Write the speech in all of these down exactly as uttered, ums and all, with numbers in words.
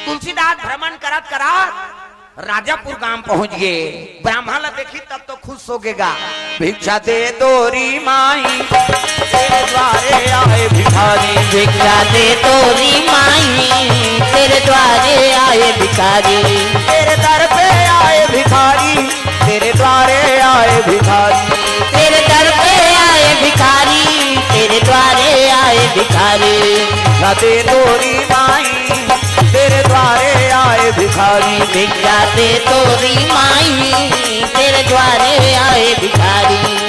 तुलसीदास भ्रमण करत करत राजापुर गांव पहुंच गे। ब्राह्मण ला देखी तब तो खुश हो गेगा। भिक्षा दे तोरी माई, तेरे द्वारे आए भिखारी। भिक्षा दे तोरी माई, तेरे द्वारे आए भिखारी। तेरे दर पे आए भिखारी, तेरे द्वारे आए भिखारी। तेरे दर पे आए भिखारी, तेरे द्वारे आए भिखारी। भिक्षा दे तोरी माई, तेरे द्वारे आए भिखारी। भिक्षा दे तोरी माई, तेरे द्वारे आए भिखारी।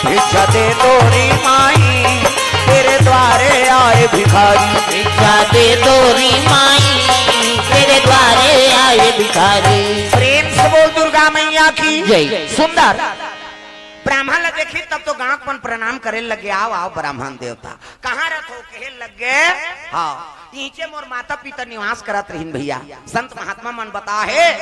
भिक्षा दे तोरी माई, तेरे द्वारे आए भिखारी। भिक्षा दे तोरी माई, तेरे द्वारे आए भिखारी। प्रेम से बोल दुर्गा मैया की जय। सुंदर। ब्राह्मण ला देखी तब तो गांव के मन प्रणाम करे लगे। आओ, आओ ब्राह्मण देवता, कहाँ रथो? कहे लगे, हाँ, इहिंचे मोर माता पिता निवास करत रहिन भैया। संत महात्मा मन बता हे,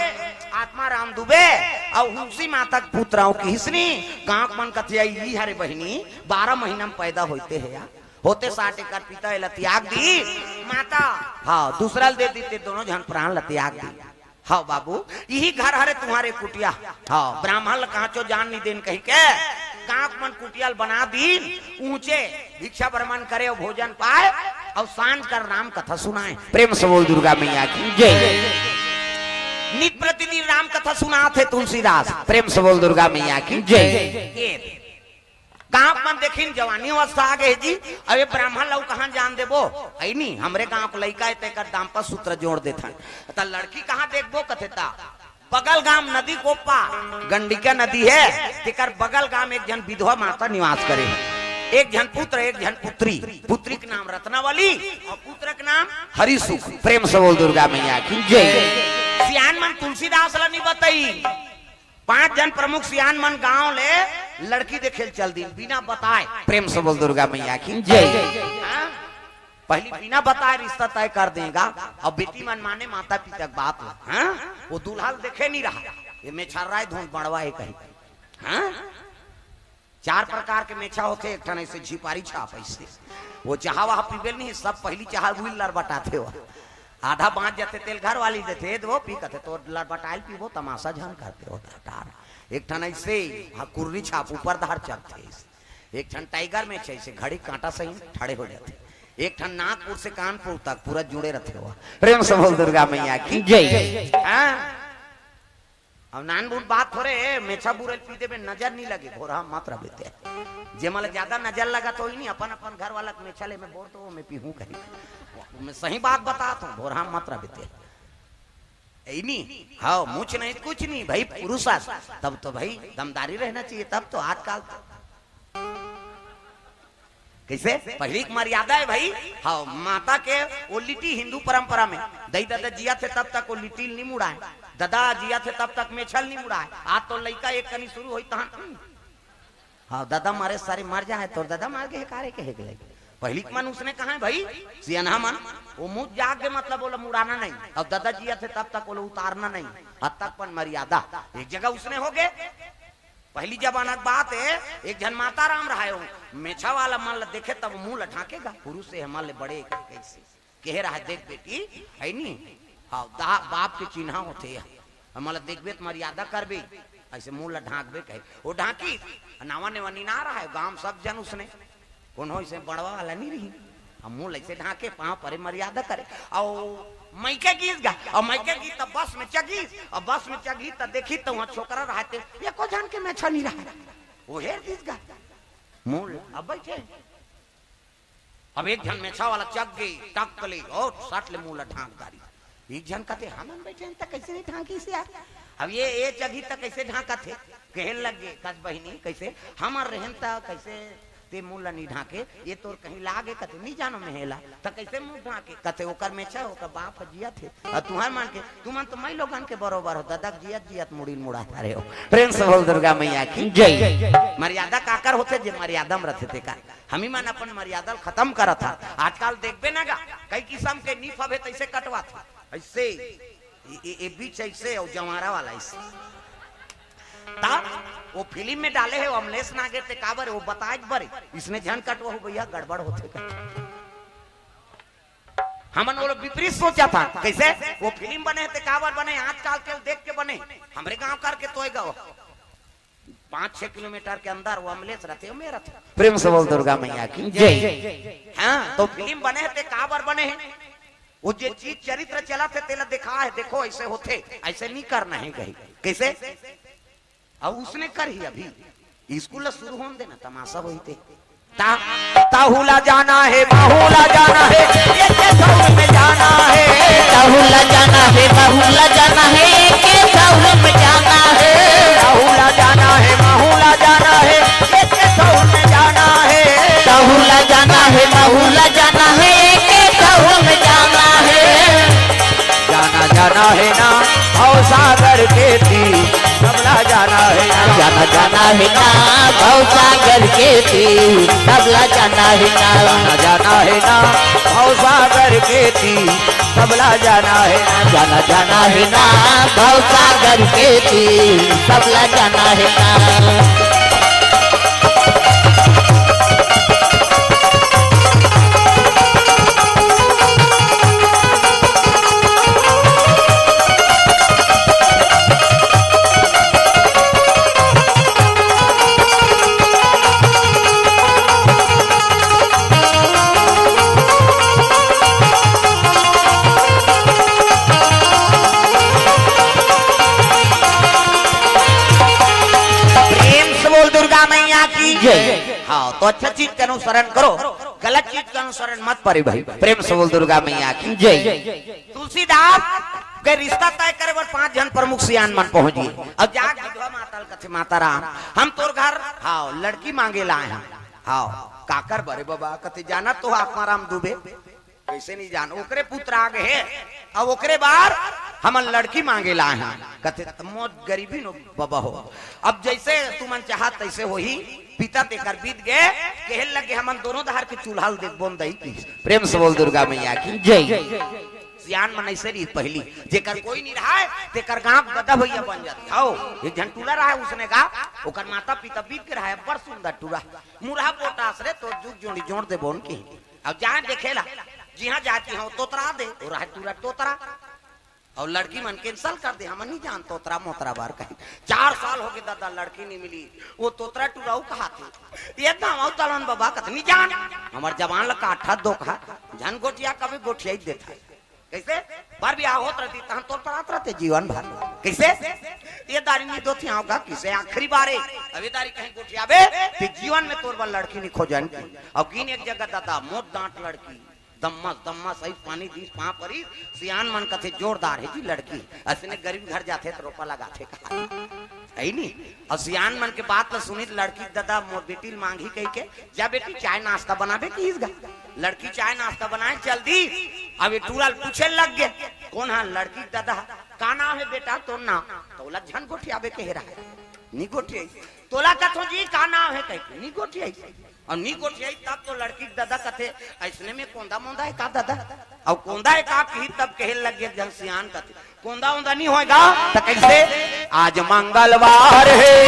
आत्मा राम दुबे अउ हुंसी माता के पुत्र अउ किहिसनी। गांव के मन कथे, "ई हरे बहिनी, बारह महीना में पैदा होते हे या, होते साठ एकर पिता एला त्याग दी, माता, हाँ, दूसरा ल दे दी, ते दोनों झन प्राण ल त्याग दी।" "हव बाबू, इही घर हरे तुम्हारे कुटिया।" हव, ब्राह्मण ल कहांचो जान नहीं देन कहि के गांव के मन कुटिया ल बना दीन। ऊंचे भिक्षा भ्रमण करे अउ भोजन पाए अउ सांझ कर राम कथा सुनाए। प्रेम से बोल दुर्गा मैया की जय। नित प्रतिदिन राम कथा सुनात हे तुलसीदास। प्रेम से बोल दुर्गा मैया की जय। ये गांव के मन देखिन, जवानी अवस्था आ गे जी। अब ये ब्राह्मण ल अउ कहां जान देबो? है नी, हमरे गांव के लइका हे, तेकर दांपत्य सूत्र जोड़ देथन। त लड़की कहां देखबो कथे त बगल गांव नदी कोप्पा, गंडिका नदी हे, तेकर बगल गांव एक झन विधवा माता निवास करे हे। एक झन पुत्र, एक झन पुत्री। पुत्री के नाम रत्नावली अउ पुत्र के नाम हरिसुख। प्रेम से बोल दुर्गा मैया की जय। सियान मन तुलसीदास ल नी बताई। पांच झन प्रमुख सियान मन गांव ले लड़की देखे ल चल दीन बिना बताए। प्रेम से बोल दुर्गा मैया की जय। हाँ? पहली बिना बताए रिश्ता तय कर देगा। अब बेटी मन माने माता पिता के बात ल, हाँ? वो दूल्हा ल देखे नहीं रहा, ये मेछर्रा हे, धुन बड़वा हे कहीं। हाँ? चार प्रकार के मेछा होथे, एक ठन ऐसे झिपारी छाप ऐसे, वो चाहा वहा पीबे नहीं, सब पहली चाहा उही लरबटाथे हो। आधा बांच जाथे, तेल घर वाली देथे, "ए दे वो पी," कथे, "तो लरबटाइल पीबो, तमाशा झन करते हो टार।" एक ठन ऐसे, हाँ, कुर्री छाप ऊपर धार चलथे। एक ठन टाइगर मेछा ऐसे घड़ी कांटा सही ठड़े हो जाथे। एक ठन नागपुर से कानपुर तक पूरा जुड़े रहते हो। प्रेम से बोल दुर्गा मैया की जय। हाँ? अब नान बून बात थोरे, मेछा बुरेल पी देबे, नजर नहीं लगे, भोरहा मत रह बेटे। जे मन ल ज्यादा नजर लगा तो ही नहीं, अपन अपन घर वाला के मेछा ले में बोर तो मैं पीहूं कहीं। मैं सही बात बताता हूँ, भोरहा मत रह बेटे। ऐ नहीं, हाँ, मुछ नहीं, कुछ नहीं भाई, पुरुष आस, तब तो भाई दमदारी रहना चाहिए, तब तो आजकल तो कैसे? पहली एक मर्यादा है भाई। हाँ, माता के वो लिट्टी हिंदू परंपरा में, दई ददा जिया थे तब तक वो लिट्टी नहीं मुड़ाए, ददा जिया थे तब तक मेछल नहीं मुड़ाए। आज तो लइका एक कनी शुरू होई तहन, हम्म। हाँ, ददा मारे सारे मर जाए, तोर ददा मार के हेकारे के हेक लगे। पहली के मन उसने कहा है भाई, सियनहा मन, वो मुंह जाग के मतलब बोला मुड़ाना नहीं। अब ददा जिया थे तब तक बोला उतारना नहीं। हद तक पन मर्यादा। एक जगह उसने हो गए, पहली जमाना के बात है, एक झन माता राम रहा हो, मेछा वाला मन ल देखे तब मुंह ल ढांकेगा, पुरुष से हमन ले बड़े कैसे? कहे रहा, "देख बेटी, है नी, हाँ, दा-, बाप के चिन्हा होथे, हमन ल देखबे त मर्यादा करबे, ऐसे मुंह ल ढांकबे," कहे। वो ढांकी, नावा नेवा नी ना रहा है, गांव सब जन उसने, कोनो ऐसे बड़वा वाला नहीं रही। अब मुंह ल ऐसे ढांके, पांव परे, मर्यादा करे। अउ मइके गीस गा, अउ मइके गीस त बस में चघीस, अउ बस में चघी त देखी त वहां छोकरा रहते, एको झन के मेछा नहीं रहा। वो हेर दीस गा। मुंह ल-, अब बैठे। अब एक झन मेछा वाला चघ गे, टक ले, और सट ले मुंह ल ढांक डारी। एक झन कहते, "हमन बैठे हन त कैसे नहीं ढांकिस यार?" अब ये, ये चघी त कैसे ढांकत हे? कहे लग गे, "कस बहिनी, कैसे? हमर रहन त कैसे ते मुंह ल नहीं ढांके? ये तोर कहीं लागे?" कहते, "नहीं जानो मैं हेला।" "त कैसे मुंह ढांके?" कहते, "ओकर मेछा, ओकर बाप ह जियत हे। अउ तुहर मन के, तुमन तो मई लोगन के बरोबर हो, ददक जियत जियत मुड़ी ल मुड़ा थारे हो।" प्रेम से बोल दुर्गा मैया की जय। मर्यादा काकर होथे, जे मर्यादा में रथे तेकर। हमी मन अपन मर्यादा ल खत्म करत हन। आजकल देखबे ना गा, कई किसम के निफ हवे तैसे कटवाथे। ऐसे ये, ये, ये बीच ऐसे और जवारा वाला ऐसे। ता वो फिल्म में डाले हे, वो अमलेश नागेर ते काबर, वो बताए बर, इसने झन कटवा हो भैया, गड़बड़ होथे का। हमन वो लोग विपरीत सोचा था, कैसे? वो फिल्म बने हे ते काबर बने, आजकल के देख के बने, हमरे गांव करके तोय गांव पाँच छह किलोमीटर के अंदर वो अमलेश रहते, वो मेरा था। प्रेम से बोल दुर्गा मैया की जय। हाँ, तो फिल्म बने हे ते काबर बने हे? वो जे चीज चरित्र चला थे, तेला देखा है, देखो ऐसे होथे, ऐसे नहीं करना है कहीं। कैसे? अब उसने कर ही अभी, स्कूल ला शुरू होन देना, तमाशा होई थे। ता-, ताहू ला जाना है, माहू ला जाना है, एक के दौर में जाना है। ताहू ला जाना है, माहू ला जाना है, एक के दौर में जाना है। ताहू ला जाना है, माहू ला जाना है, एक के दौर में जाना है। ताहू ला जाना है, माहू ला जाना है, एक के दौर में जाना है। जाना जाना है ना भव सागर के तीर, सबला जाना है ना। जाना जाना है ना भव सागर के तीर, सबला जाना है ना। जाना जाना है ना भव सागर के तीर, सबला जाना है ना। जाना जाना है ना भव सागर के तीर, सबला जाना है ना। प्रेम से बोल दुर्गा मैया की जय। हाँ, तो अच्छा चीज का अनुसरण करो, गलत चीज का अनुसरण मत करो भाई। प्रेम से बोल दुर्गा मैया की जय। तुलसीदास के रिश्ता तय करे बर पांच झन प्रमुख सियान मन पहुंच गे। अब जाके विधवा माता ल कथे, "माता राम, हम तोर घर, हाँ, लड़की मांगे ला आए हन।" "हाँ, काकर बर बबा?" कथे, "जाना तो आत्माराम दुबे।" "कैसे नहीं जान? ओकरे पुत्र आ गे हे, अब ओकरे बर हमन लड़की मांगे ला आए हन।" कथे, "त मोर गरीबी नो बबा हो, अब जैसे तुमन चाहत तैसे होही।" पिता तेकर बीत गे, कहे लगे, "हमन दोनों धार के चूल्हा ल देखबो न दई।" प्रेम से बोल दुर्गा मैया की जय। सियान मन ऐसे रही पहली, जेकर कोई नहीं रहा है, तेकर गांव गदा भैया बन जाते। हौ, एक झन टूरा रहा है, उसने कहा, ओकर माता पिता बीत के रहा है, बड़ सुंदर टूरा, मुरहा पोटास रे, तो जुग जोड़ी जोड़ दे बोन की। अब जाए देखेला, जिहां जाती हूं, तोतरा दे, वो रहा टूरा तोतरा। और लड़की मन cancel कर दे, हमन नहीं जान तोतरा मोतरा बार कहीं। चार साल हो गए दादा, लड़की नहीं मिली। वो तोतरा टूरा वो कहा थे, "ये दावा तलन बाबा कत नहीं जान, हमार जवान ला काठा दो कहा, झन गोठिया कभी गोठिया ही देता है।" कैसे? बार भी आ होत रहती, तहन तोर पर आत रहते जीवन भर। कैसे? ये दारी नहीं दो थी आओगा, किसे आखिरी बारे, अभी दारी कहीं गोठिया बे, ते जीवन में तोर बार लड़की नहीं खोजन की। अब किन एक जगह दादा, मोट डांट लड़की, दम्मस, दम्मस, अइस पानी दीस, पाँव परिस, सियान मन कथे, "जोरदार हे जी लड़की।" असने गरीब घर जाथे त रोपा लगाथे कहा। अइ नी? अउ सियान मन के बात ल सुनिस लड़की, "ददा, मोर बेटी ल मांगही," कहिके, "जा बेटी, चाय नाश्ता बनाबे," किहिस गा। लड़की चाय नाश्ता बनाए चल दिस। अब ये टूरा ल पूछे लग गे, "कोन हा लड़की के ददा? का नाम हे बेटा तोर नाम?" त ओला झन गोठियाबे कहे रहा। नी गोठियाइस। तोला कथों जी, का नाम हे? कहिके नी गोठियाइस। अउ नी गोठियाइस, तब तो लड़की के ददा कथे, "अइसने में कोंदा मोंदा हे का ददा?" अउ कोंदा हे का किही, तब कहे लग गे एक झन सियान कथे, "कोंदा ओंदा नी होय गा।" त कइसे? आज मंगलवार हे,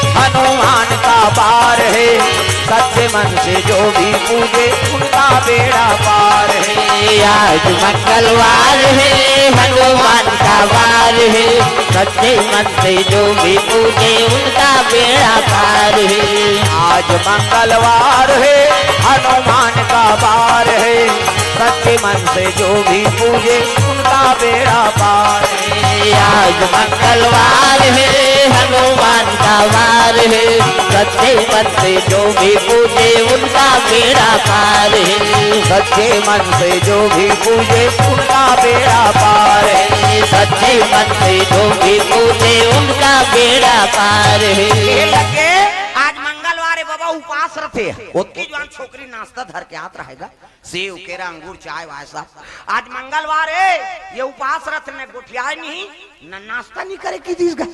हनुमान का बार हे, सच्चे मन से जो भी पूजे, उनका बेड़ा पार हे। आज मंगलवार हे, हनुमान का वार हे, सच्चे मन से जो भी पूजे, उनका बेड़ा पार हे। आज मंगलवार हे, हनुमान का बार हे, सच्चे मन से जो भी पूजे, उनका बेड़ा पार हे। आज मंगलवार हे, हनुमान का वार हे, सच्चे मन से जो भी पूजे, उनका बेड़ा पार हे। सच्चे मन से जो भी पूजे, उनका बेड़ा पार हे। सच्चे मन से जो भी पूजे, उनका बेड़ा पार हे। ये लगे, आज मंगलवार हे बाबा, उपास रथे। ओतकी जुवान छोकरी नाश्ता धर के आत रहेगा, सेव, केरा, अंगूर, चाय, वाय सब। आज मंगलवार हे, ये उपास रथे, न गोठियाय नहीं, न नाश्ता नहीं करे किहिस गा।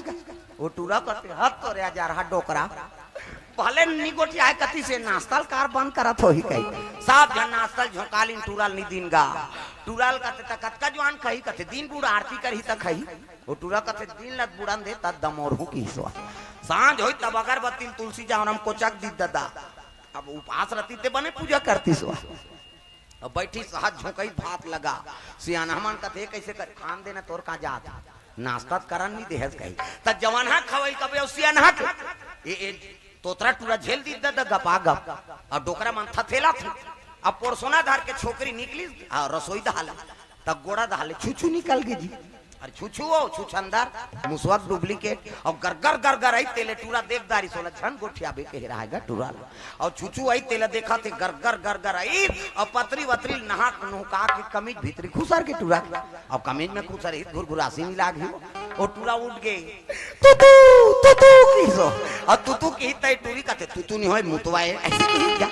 वो टूरा कथे, "हद तोरे हजार हाथ डोकरा।" भले नी गोठियाय कतिस, नाश्ता ल कार बंद करत होही कही। सब झन नाश्ता ल झोंकालिन, टूरा ल नी दिन गा। टूरा ल कथे, "त कतका जुआन खही?" कथे, "दिन बुढ़ आरती करही त खही।" ओ टूरा कथे, "दिन ल बुढ़न दे, त दमोरहूं," किहिस ओ। सांझ होई तब अगरबत्ती ल तुलसी जावरम कोचक दीस ददा। अब उपास रतिस ते बने पूजा करतिस ओ। अब बइठिस हाथ झोंकइस भात लगा। सियानहा मन कथे, "कइसे कर खान देना तोर का जात? नास्ता त करन नइ देहस," कही। त जवनहा खवई कबे अउ सियानहा के। ए, ए, तोतरा टूरा झेल दीस ददा गपा गप। अउ डोकरा मन थथेलाथे। अब पोरसोना धर के छोकरी निकलिस, अउ रसोई डहर ले। त गोड़ा डहर ले छुछू निकल गे जी। अरे छुछू ओ, छुछंदर, मुसवा के duplicate। अउ गरगर गरगर आई तेले टूरा देख दारिस ओला झन गोठियाबे कहे रहय गा टूरा ला। अउ छुछू आई तेला देखथे गरगर गरगर आई, अउ पतरी वतरी नहा नुहका के कमीज भीतरी खुसर गे टूरा। अउ कमीज में खुसर ही घुरघुरासी नइ लागही। ओ टूरा उठ गे, "तुतू, तुतू," किहिस ओ। अउ तुतू किहिस तइ टूरी कथे, "तुतू नइ होय, मुतवा ए," अइसे किहिस गा।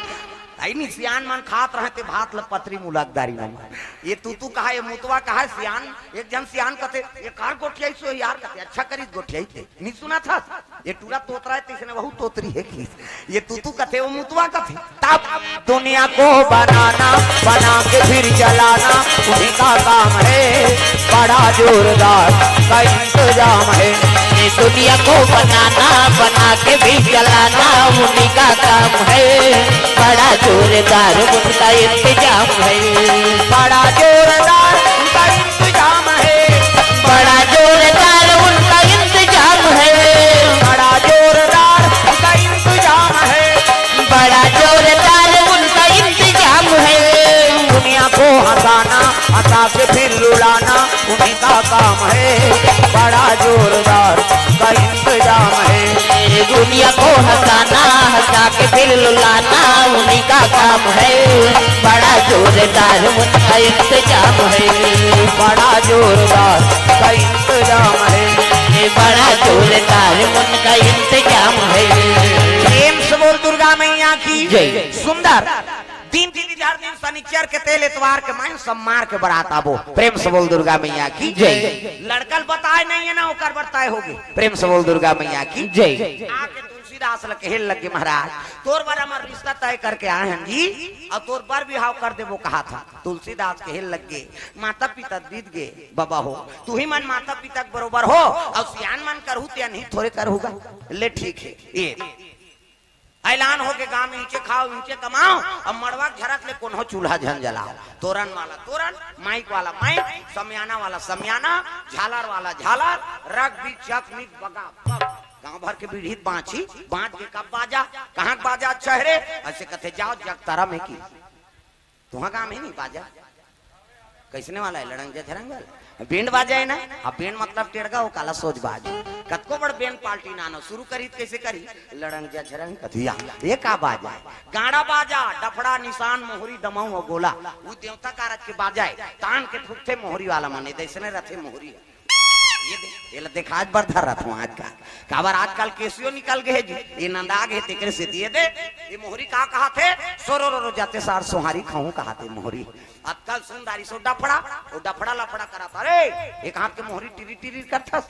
अइ नइ सियान मन खात रहय ते भात ल पतरी मुलक दारिन। ये तुतू कहय, ये मुतवा कहय सियान। एक झन सियान कथे, "ये काबर गोठियाइस ओ यार?" कथे, "अच्छा करिस गोठियाइस ते।" नइ सुनत हस? ये टूरा तोतरा हे, तइसने वहू तोतरी हे किहिस। ये तुतू कथे, वो मुतवा कथे। तब दुनिया को बनाना, बना के फिर जलाना, उन्हीं का काम है, बड़ा जोरदार का इंतजाम है। ये दुनिया को बनाना, बना के भी जलाना, उन्हीं का काम है, बड़ा जोरदार उनका इंतजाम है। बड़ा जोरदार उनका इंतजाम है। बड़ा जोरदार उनका इंतजाम है। बड़ा जोरदार उनका इंतजाम है। बड़ा जोरदार उनका इंतजाम है। दुनिया को हंसाना, हंसा के फिर रुलाना, उन्हीं का काम है। बड़ा जोरदार उनका इंतजाम है। दुनिया को हंसाना, हंसा के फिर रुलाना, उन्हीं का काम है। बड़ा जोरदार उनका इंतजाम है। बड़ा जोरदार का इंतजाम है। ये बड़ा जोरदार उनका इंतजाम है। प्रेम से बोल दुर्गा मैया की जय। सुंदर। दिन तीन चार दिन शनिचर के तेल एतवार के माइन सब मार के बरात आबो। प्रेम से बोल दुर्गा मैया की जय। लड़का ल बताय नइ हे ना, ओकर बर तय होगे। प्रेम से बोल दुर्गा मैया की जय। आके तुलसीदास ल कहे लगे, "महाराज, तोर बर हमर रिश्ता तय करके आए हन जी, अउ तोर बर बिहाव कर देबो," कहाथे। तुलसीदास कहे लगे, "माता पिता बीत गे बबा हो, तुहीं मन माता पिता के बरोबर हो, अउ सियान मन करहू ते अनही थोरे करहू गा।" ले ठीक हे, ये ऐलान होगे, गांव में इंचे खाव, इंचे कमाव, अब मड़वा के झरत ले कोनो चूल्हा झन जलाव। तोरन वाला तोरन, माइक वाला माइक, समियाना वाला समियाना, झालर वाला झालर, रग बीच चक मिक बगा बग। गांव भर के बीड़ी बांची, बांच के कब बाजा, कहां के बाजा अच्छा हे रे? अइसे कथे, "जाव जगतारा में की।" तुहां गांव में नइ बाजा? कइसने वाला हे? लड़ंग जझरंग वाला? बेंड बाजा हे ना? हां, बेंड मतलब टेड़गा, ओ काला सोज बाज। कतको बड़ बेंड पार्टी नानो, सुरू करही त कइसे करही? लड़ंग जझरंग कथिया। ये का बाजा हे? गाड़ा बाजा, डफड़ा, निसान, मोहरी, दमऊ अउ गोला। वो देवता कारज के बाजा हे। तान के फूंकथे मोहरी वाला मन, ए दइसने रथे मोहरी। ये दे, एला देखाय बर धरत हंव आजकल। काबर आजकल केसियो निकल गे हे जी, ये नंदा गे हे तेकरे सेती। ये दे, ये मोहरी का कहाथे? "सोरो रो रो जाते सार सोहारी खाहूं," कहाथे मोहरी। अतका ल सुन दारिस ओ डफड़ा, ओ डफड़ा लफड़ा करत, "अरे, एक हाथ के मोहरी टिरी टिरी करथस,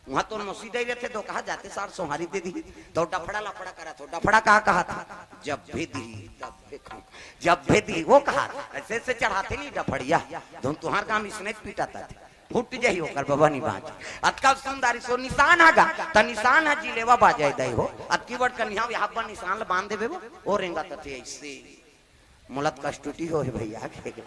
उहां तो नोसी दे रथे, दो कहा जाते सार सोहारी दे दी, तो डफड़ा लफड़ा करत हो, डफड़ा का कहाथे? जब भी दी, तब भी खाऊं, जब भी दी," वो कहा, अइसे अइसे चढ़ाथे नहीं डफड़िया, धुन तुहार काम इसने पीटा था।" फूट जाही ओकर बबा नइ बांच। अतका सुन दारिस ओ निसान ह गा, त निसान ह जिलेवा बाजा हे दई हो। अतकी बड़ कनिहा, ये हब्बा निसान ल बांध देबे वो, ओ रेंगत हे अइसे। मोला त कष्टुटी होय भइया, के के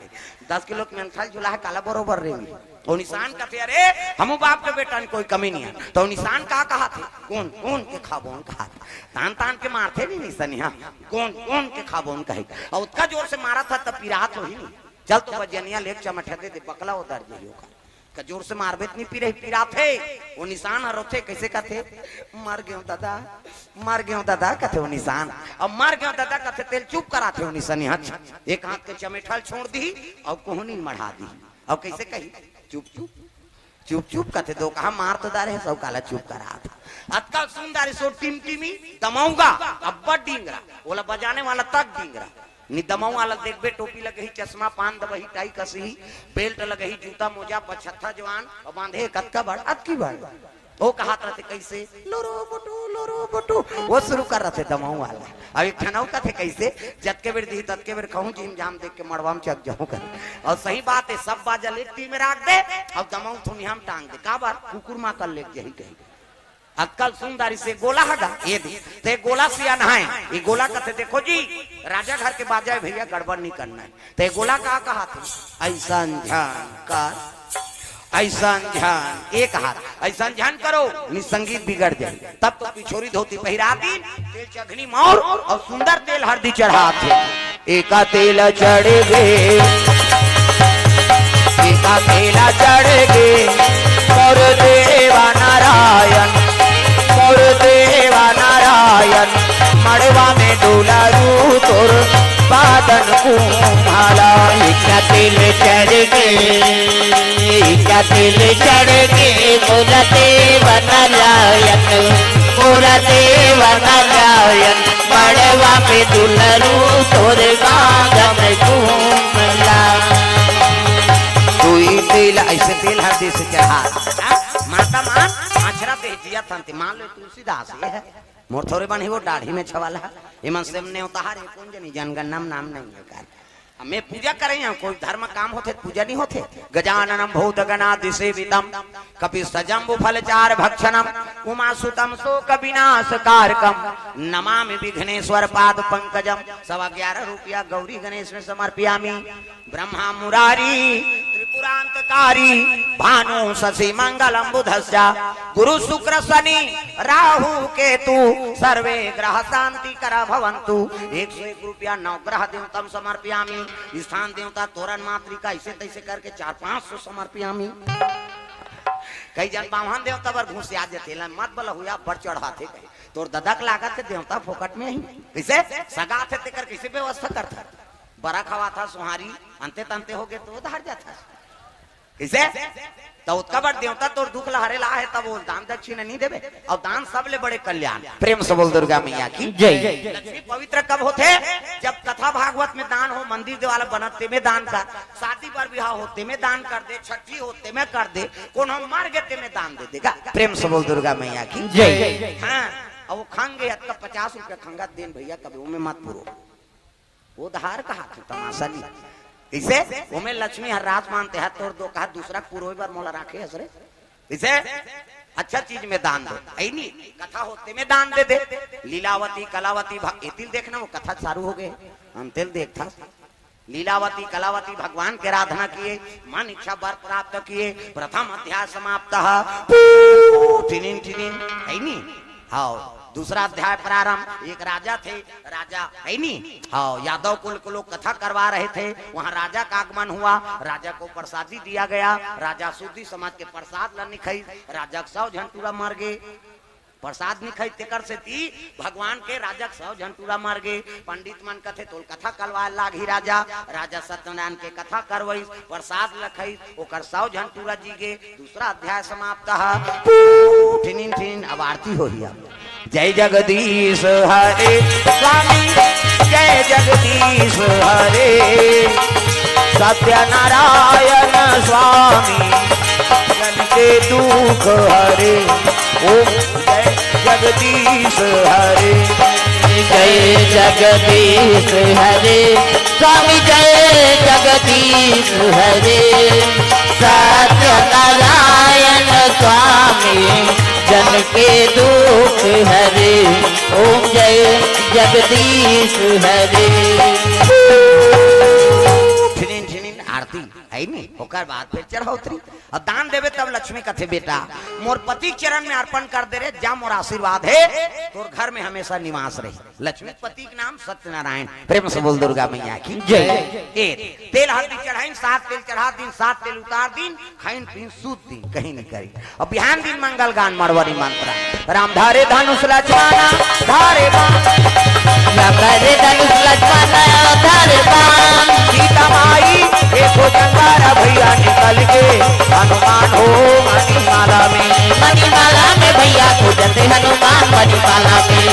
दस किलो के मेंथा ल झुलाय हे, काला बरोबर रेंगही। ओ निसान कथे, "अरे, हमू बाप के बेटा हन, कोई कमी नइ हे।" त ओ निसान का कहाथे? "कोन, कोन के खाबोन?" कहाथे। तान तान के मारथे नइ निसनिहा, "कोन, कोन के खाबोन?" कहे। अउ ओतका जोर से मारत हे, त पिरात होही नइ। चल तो बजनिया ले के चमठा दे दे, बकला ओदर जाही ओकर। का जोर से मारबे त नइ पिरही, पिराथे। ओ निसान ह रोथे, कइसे कथे, "मर गेंव ददा, मर गेंव ददा," कथे ओ निसान। अब "मर गेंव ददा" कथे तेला चुप कराथे ओ निसनिहा। एक हाथ के चमेठा ल छोड़ दिही अउ कोहनी ल मढ़ा दिही। अउ कइसे कही, "चुप चुप, चुप चुप," कथे, "दो कहा मार तो दारे हे, सब काला चुप कराथे।" अतका सुन दारिस ओ टिमटिमी दमऊ गा, अब्बड़ डिंगरा, ओला बजाने वाला तक डिंगरा। नि दमऊ वाला देखबे, टोपी लगही, चश्मा, पान दबही, टाई कसही, बेल्ट लगही, जूता, मोजा, पछत्था जवान, अउ बांधे कतका बड़, अतकी बड़। ओ कहात रथे कइसे, "लुरु बुटु, लो रो बटू, वो शुरू कर रथे दमाऊ वाला। अब एक ठन अउ कथे कइसे, जतके बेर दिही ततके बेर खाहूं, जीम जाम देख के मड़वा म चक जाहूं कर। अउ सही बात हे, सब बाजा ल एक टीम में राख दे, अउ दमाऊ थुनिहा म टांग दे, काबर कुकुर मां कल लेके जाही कही। अक्कल सुंदर इसे गोला हगा, ये दे, ते गोला सियान हे, ये गोला कथे, देखो जी, राजा घर के बाजा हे भइया, गड़बड़ नहीं करना हे। ते गोला का कहाथे? अइसन झन कर, अइसन झन, एक हाथ, अइसन झन करो, नहीं संगीत बिगड़ जाही। तब तो पिछोरी धोती पहिरा दिन, तेल चघनी मौर अउ सुंदर तेल हरदी चढ़ाथे। एका तेल चढ़ गे, एका तेल चढ़ गे, मोर देवा नारायण, मोर देवा नारायण, मड़वा में डोलारू तोर बादन कुम्हाला। एका तेल चढ़ गे, एका तेल चढ़ गे, मोर देवा नारायण, मोर देवा नारायण, मड़वा में डोलारू तोर बादन कुम्हाला। दुई तेल, अइसे तेल हरदी से चढ़ा। हाँ? माता मान, आछरा दे जिया तंते, मान लो तुलसीदास ये हे। मोर थोरे बन ही वो दाढ़ी में छवाला। इमन से हमने उतारे, कौन जनी जनगणना में नाम नहीं हे कर। अब मैं पूजा करे हूं, कोई धर्म काम होथे, पूजा नहीं होथे। गजाननम भूत गणादि सेवितम, कपि सजम्बु फल चार भक्षणम, उमा सुतम शोक विनाश कारकम, नमामि विघ्नेश्वर पाद पंकजम। सवा ग्यारह रुपया गौरी गणेश में समर्पयामी। ब्रह्मा मुरारी त्रिपुरांतकारी, भानु शशि मंगलम बुधस्या, गुरु शुक्र शनि राहु केतु, सर्वे ग्रह शांति करा भवंतु। एक सौ एक रुपया नौ ग्रह देवतम समर्पयामी। स्थान देवता तोरण मातृका, ऐसे तैसे करके चार पांच सौ समर्पयामी। कई जन बाम्हन देवता बर घुसिया देथे, ला मत बला हुआ, बड़ चढ़ाथे कहे। तोर ददा के लागत हे देवता फोकट में ही। कइसे? सगा थे तेकर कइसे व्यवस्था करथा? बरा खवाथा सोहारी, अंते तंते होगे तो उधार जाथा। कइसे? त ओतका बड़ देवता तोर दुख ला हरे ला हे, तब वो दान दक्षिणा नहीं देबे? अउ दान सबले बड़े कल्याण। प्रेम से बोल दुर्गा मैया की जय। लक्ष्मी पवित्र कब होथे? जब कथा भागवत में दान हो, मंदिर देवाला बनत तेमे दान कर, शादी बर बिहाव हो तेमे दान कर दे, छठी हो तेमे कर दे, कोनो मर गे तेमे दान दे देगा। प्रेम से बोल दुर्गा मैया की जय। हाँ, अउ वो खंगे अतका पचास रुपया खंगा देन भइया, कभी ओमे मत पुरो। वो धार कहा तू तमाशा नहीं। कइसे? ओमे लक्ष्मी हर रात मानते हैं, तोर दो कहा दूसरा पुरोय बर मोला राखे हस रे। कइसे? अच्छा चीज में दान दे। ऐ नहीं, कथा होते में दान दे दे। लीलावती, कलावती, भा-, एतिल देखना, वो कथा चालू हो गए। हम तेल देखता। लीलावती, कलावती भगवान के आराधना किए, मन इच्छा वर प्राप्त किए। प्रथम अध्याय समाप्त। पू, टिनिन, टिनिन। ऐ नहीं? हाँ, दूसरा अध्याय प्रारंभ। एक राजा थे, राजा है नी? हाँ, यादव कुल के लोग कथा करवा रहे थे, वहाँ राजा का आगमन हुआ, राजा को प्रसादी दिया गया, राजा सूदी समाज के प्रसाद ला निखई, राजा के सौ झन टूरा मर गे। प्रसाद निखई तेकर सेती भगवान के राजा के सौ झन टूरा मर गे। पंडित मन कथे तोल कथा करवाए लागही राजा, राजा सत्यनारायण के कथा करवईस, प्रसाद लखईस, ओकर सौ झन टूरा जी गे। दूसरा अध्याय समाप्त ह। पू, ठिनिन ठिनिन, अब आरती होही। अब जय जगदीश हरे स्वामी, जय जगदीश हरे सत्यनारायण स्वामी, जन के दुख हरे। ओम जय जगदीश हरे। जय जगदीश हरे स्वामी, जय जगदीश हरे सत्यनारायण स्वामी, जन के दुख हरे। ओम जय जगदीश हरे। ठिनिन ठिनिन आरती है नी, ओकर बाद फिर चढ़ौतरी। अब दान देबे तब लक्ष्मी कथे, बेटा, मोर पति के चरण में अर्पण कर दे रे, जा मोर आशीर्वाद हे, तोर घर में हमेशा निवास रहे। लक्ष्मीपति के नाम सत्यनारायण। प्रेम से बोल दुर्गा मैया की जय। ए, तेल हल्दी चढ़ाइन, सात तेल चढ़ा दिन, सात तेल उतार दिन, खाइन पीन सूत दिन, कहीं नहीं करी। अब बिहान दिन मंगल गान मड़वरी मंत्र। राम धरे धनुष लक्ष्मण धरे बाण। राम धरे धनुष लक्ष्मण धरे बाण। सीता माई देखो जंगारा भैया निकल के, हनुमान हो मणिमाला में। मणिमाला में भैया खोजते हनुमान मणिमाला में।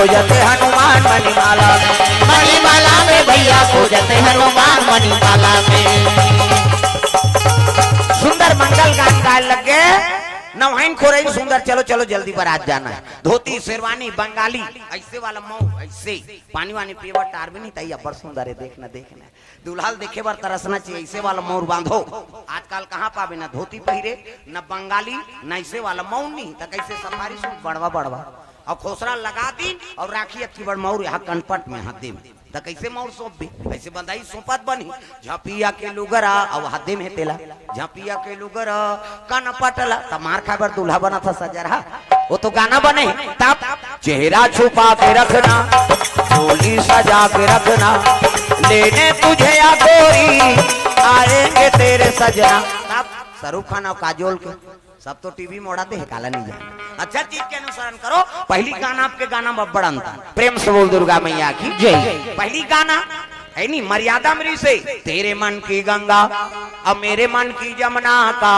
खोजत हनुमान मणिमाला में, मणिमाला में भैया खोजत हनुमान मणिमाला में। सुंदर मंगल गान गाय लग गए। नवाइन खोरई सुंदर, चलो चलो जल्दी बरात जाना है। धोती शेरवानी बंगाली, ऐसे वाला मऊ, ऐसे पानी वानी पीवत टार भी नहीं तई, अब्बड़ सुंदर है, देखना देखना। दुल्हा ल देखे बर तरसना चाहिए, ऐसे वाला मऊर बांधो। आजकल कहाँ पाबे, ना धोती पहिरे, ना बंगाली, ना ऐसे वाला मऊर नहीं, त कैसे सफारी सूट बड़वा बड़वा। और खोसरा लगा दी और राखी अतकी बड़ मऊर यहाँ कनपट में हाथ दे में। त कैसे मऊर सौंपबे? ऐसे बंदाई सौंपत बनी। झपिया के लुगरा, और हाथ दे में तेला। झपिया के लुगरा, कनपट ला, त मार खाए बर दूल्हा बना था सजरहा। वो तो गाना बने, तब चेहरा छुपा के रखना, चोली सजा के रखना, लेने तुझे या गोरी, आएंगे तेरे सजना। तब शाहरुख खान और काजोल के, सब तो टीवी मोड़ा दे, काला नहीं जाए। अच्छा चीज के अनुसरण करो। पहली गाना आपके गाना में बड़ अंतर। प्रेम से बोल दुर्गा मैया की जय। पहली गाना है नी, मर्यादा मरी से, तेरे मन की गंगा, अब मेरे मन की जमुना का,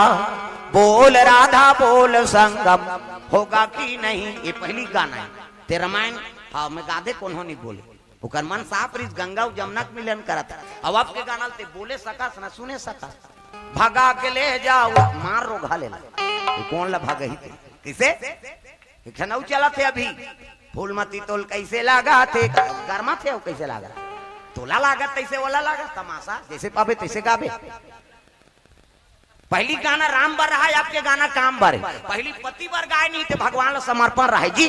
बोल राधा बोल संगम, होगा कि नहीं। ये पहली गाना है। ते रामायण, हाँ, मैं गादे कोनो नहीं बोले। ओकर मन साफ रहिस, गंगा अउ जमुना के मिलन करत हे। अब आपके गाना ल ते बोले सकस ना सुने सकस। भगा के ले जाओ, मार रोघा लेला। तू कौन ला भगही ते? किसे? एक ठन अउ चलत हे अभी। फूलमती तोल कैसे लागत हे? गरमा थे, वो कैसे लागत? तोला लागत तैसे, ओला लागत तमाशा, जैसे पाबे तैसे गाबे। पहली गाना राम बर रहा है, आपके गाना काम बर है। पहली पति बर गाय नहीं थे, भगवान ला समर्पण रहा है जी।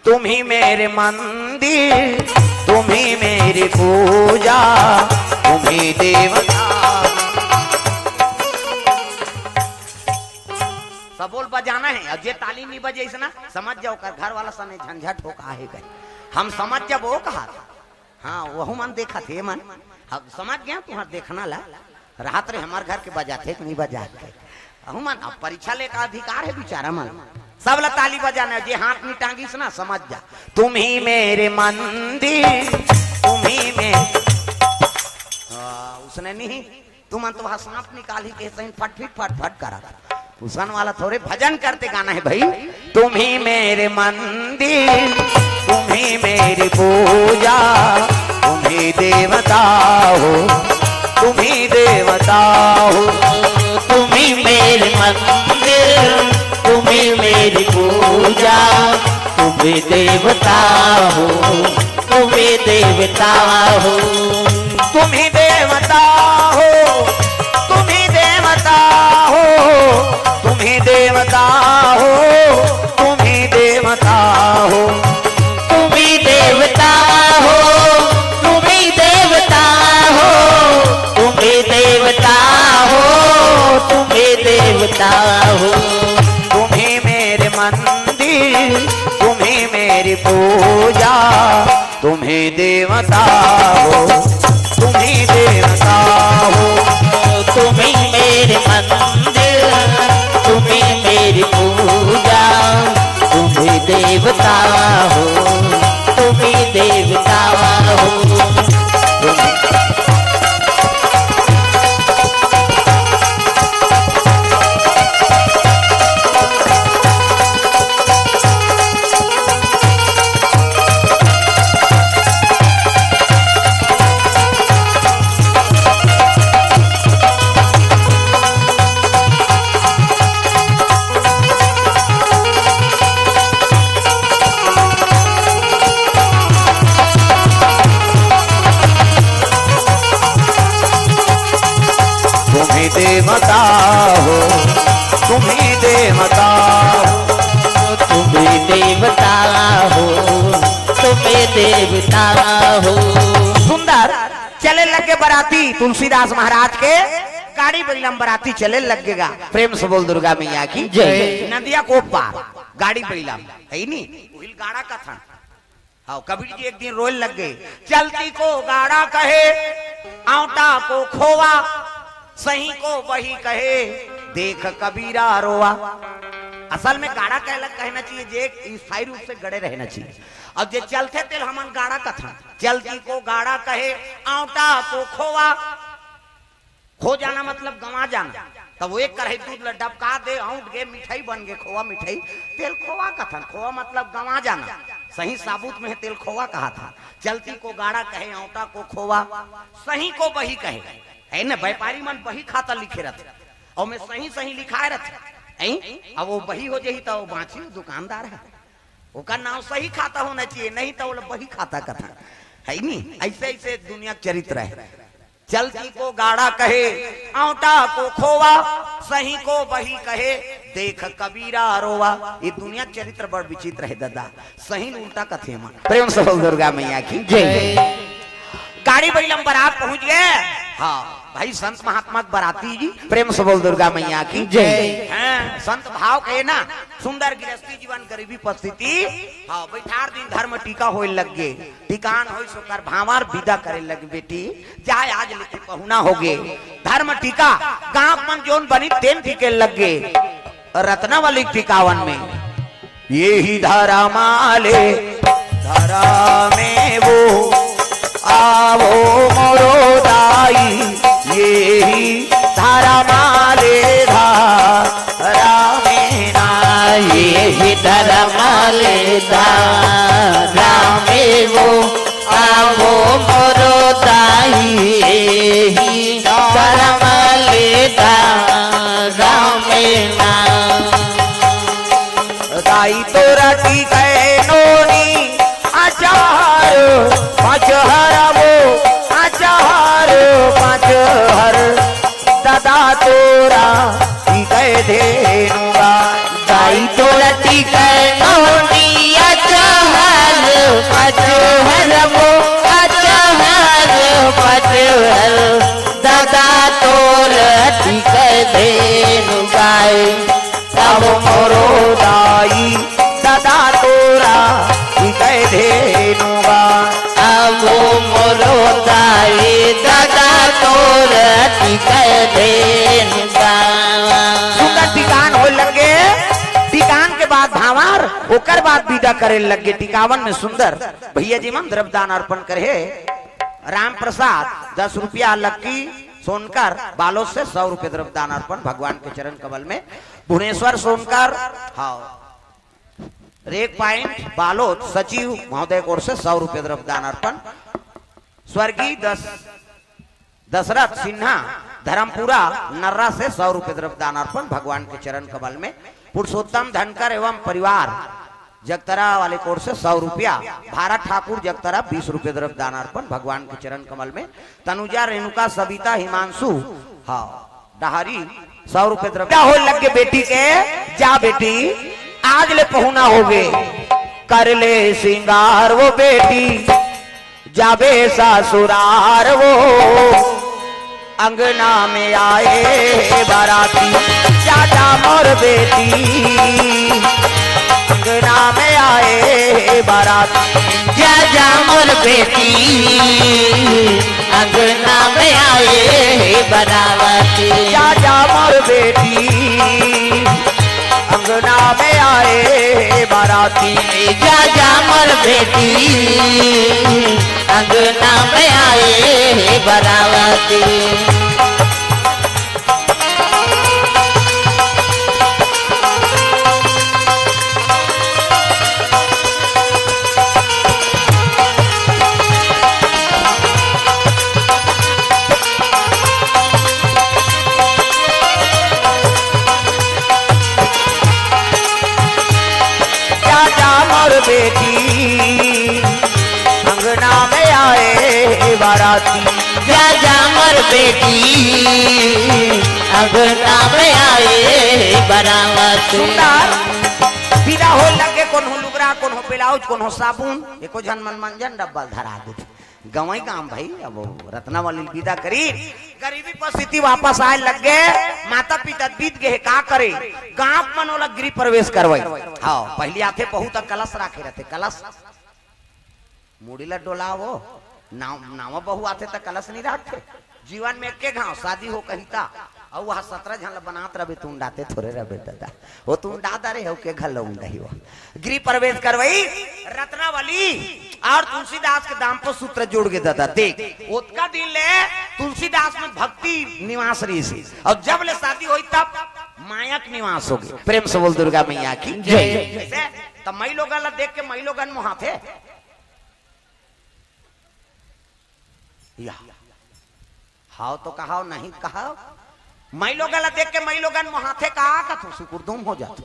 तुम ही मेरे मंदिर, तुम ही मेरी पूजा, तुम ही देवता। सबोल बजाना है, और जे ताली नहीं बजे इस ना, समझ जाओ कर घर वाला सने झंझट हो का है कहे। हम समझ जब वो कहा था। हाँ, वहू मन देखत हे मन। अब समझ गया तुम्हार देखना ला। राहत रे हमार घर के बजाथे कि नहीं बजाथे। अहू मन अब परीक्षा ले का अधिकार है बेचारा मन। सब ला ताली बजाना है, जे हाथ नहीं टांगिस ना समझ जा। तुम ही मेरे मंदिर, तुम ही मेरे, हाँ, उसने नहीं, तुमन तो वहाँ सांप निकाली के सही फट फिट फट फट करा। उसन वाला थोड़े भजन करते गाना है भाई। तुम ही मेरे मंदिर, तुम ही मेरी पूजा, तुम ही देवता हो, तुम ही देवता हो। तुम ही मेरे मंदिर, तुम ही मेरी पूजा, तुम ही देवता हो, तुम ही देवता हो। तुम ही देवता हो, तुम ही देवता हो, तुम ही देवता हो, तुम ही देवता हो। तुम ही देवता हो, तुम ही देवता हो, तुम ही देवता हो, तुम ही देवता हो। तुम ही मेरे मंदिर, तुम ही मेरी पूजा, तुम ही देवता हो, तुम ही देवता हो। तुम ही मेरे मंदिर, तुम ही मेरी पूजा, तुम ही देवता हो, तुम ही देवता हो। तुम तुम ही देवता हो, तुम ही देवता हो। तुम ही देवता हो, तुम ही देवता हो। सुंदर, चले लगे बराती, तुलसीदास महाराज के गाड़ी बइला म बराती चले लगेगा। प्रेम से बोल दुर्गा मैया की जय। नदिया को पार गाड़ी बइला म, है नी? उहिल गाड़ा कथन। हाँ, कबीर जी एक दिन रोए लग गए, चलती को गाड़ा कहे, आंवटा को खोवा, सही को बही कहे, देख कबीरा रोवा। असल में गाड़ा कहला कहना चाहिए, जे स्थायी रूप से गड़े रहना चाहिए। अब जे चलथे तेल हमन गाड़ा कथन, चलती को गाड़ा कहे, आंवटा को खोवा, खो जाना मतलब गंवा जाना। तब वो एक कढ़ाई दूध ल डबका दे, औंट गे, मिठाई बन गे, खोवा मिठाई, तेल खोवा कथन। खोवा मतलब गंवा जाना। सही साबुत में हे तेल खोवा कहाथे। चलती को गाड़ा कहे, औंटा को खोवा, सही को बही कहे। हे न, व्यापारी मन बही खाता लिखे रथे, अउ में सही सही लिखाए रथे। हे, अब वो बही हो जाही त वो बाँची दुकानदार ह, ओकर नाव सही खाता होना चाहिए, नहीं त ओला बही खाता कथे। हे नी, अइसे अइसे दुनिया के चरित्र हे। चलती को गाड़ा कहे, औंटा को खोवा, सही को बही कहे, देख कबीरा रोवा। ये दुनिया के चरित्र बड़ विचित्र हे ददा। सही ल उल्टा कथे मन। प्रेम से बोल दुर्गा मैया की जय। गाड़ी बइला म बरात पहुंच गे। हाँ भाई, संत महात्मा के बराती जी, प्रेम से बोल दुर्गा मैया की जय। हैं, संत भाव कहे ना, सुंदर गृहस्थी जीवन, गरीबी परिस्थिति। हाँ, बइठार दिन धर्म टीका होए लग गे। टिकान होइस ओकर भांवर, बिदा करे लगे, बेटी जा, आज ले तैं पहुना होगे। धर्म टीका, गांव मन जोन बनी तेन टीके लग गे। रत्नावली टिकावन में, एही धरम ले धरमे वो, आवो मोरो दाई, एही धरम ले धरमे ना। एही धरम ले धरमे वो, आवो मोरो दाई, एही धरम ले धरमे ना। दाई तोरा टिके नोनी अचार, पाँच हर वो अचार, पाँच हर ददा तोरा टिके धेनु गाय। दाई तोरा टिके नोनी अचार, पाँच हर वो अचार, पाँच हर ददा तोरा टिके धेनु गाय। अब मोरो दाई ददा तोरा टिके धेनु गाय। अब मोरो दाई ददा तोरा टिके धेनु गाय। सुंदर टिकान होए लगे, टिकान के बाद भांवर, ओकर बाद बिदा करे लगे। टिकावन में सुंदर भैया जी मन द्रव्यदान अर्पण करे। राम प्रसाद दस रुपया, लक्की सोनकर बालोद से सौ रुपये द्रव्यदान अर्पण भगवान के चरण कमल में। भुवनेश्वर सोनकर, हाँ, रेक पॉइंट बालोद सचिव महोदय की ओर से सौ रुपये द्रव्यदान अर्पण। स्वर्गीय दस-, दशरथ सिन्हा धर्मपुरा नर्रा से सौ रुपये द्रव्यदान अर्पण भगवान के चरण कमल में। पुरुषोत्तम धनकर एवं परिवार जगतरा वाले की ओर से सौ रुपया। भारत ठाकुर जगतरा बीस रुपये द्रव्यदान अर्पण भगवान के चरण कमल में। तनुजा, रेणुका, सविता, हिमांशु, हाँ, डहारी सौ रुपये द्रव्य। होए लगे बेटी के, जा बेटी, आज ले पहुना होगे। कर ले सिंगार वो बेटी, जाबे ससुरार वो। अंगना में आए बाराती, जा जा मोर बेटी। अंगना में आए बाराती, जा जा मोर बेटी। अंगना में आए बाराती, जा जा मोर बेटी। अंगना में आए बाराती, जा जा मोर बेटी। अंगना में आए बाराती। जा जा मोर बेटी, अंगना में आए बाराती। जा जा मोर बेटी, अंगना में आए बाराती। सुंदर, बिदा होए लगे, कोनो लुगरा, कोनो ब्लाउज, कोनो साबुन, एको झन मन मंजन डब्बा ल धरा देथे। गंवई गांव भाई, अब रत्नावली बिदा करी, गरीबी परिस्थिति वापस आए लग गे, माता पिता बीत गे, का करे? गांव मन ओला गृह प्रवेश करवाई। हाँ, पहली आथे बहू त कलश राखे रथे, कलश मुड़ी ला डोलावो, नाव, नावा बहू आथे त कलश नहीं राखथे। जीवन में एके घाव शादी हो कही ता, अउ वह सतरा झन ला बनात रबे, त उंडाते थोरे रबे दादा। वो त उंडा दरे हो के घर ला उंडही वो। गृह प्रवेश करवाई रत्नावली अउ तुलसीदास के दाम्पत्य सूत्र जुड़ गे दादा। देख, ओतका दिन ले तुलसीदास में भक्ति निवास रहिसे, अउ जब ले शादी होई तब माया के निवास होगे। प्रेम से बोल दुर्गा मैया की जय। जैसे अब माईलोगन ला देख के माईलोगन मोहाथे। या, हाव तो कहाव, नहीं कहाव। माईलोगन ला देख के माईलोगन मोहाथे, का कथो, सुकुरदुम हो जाथे,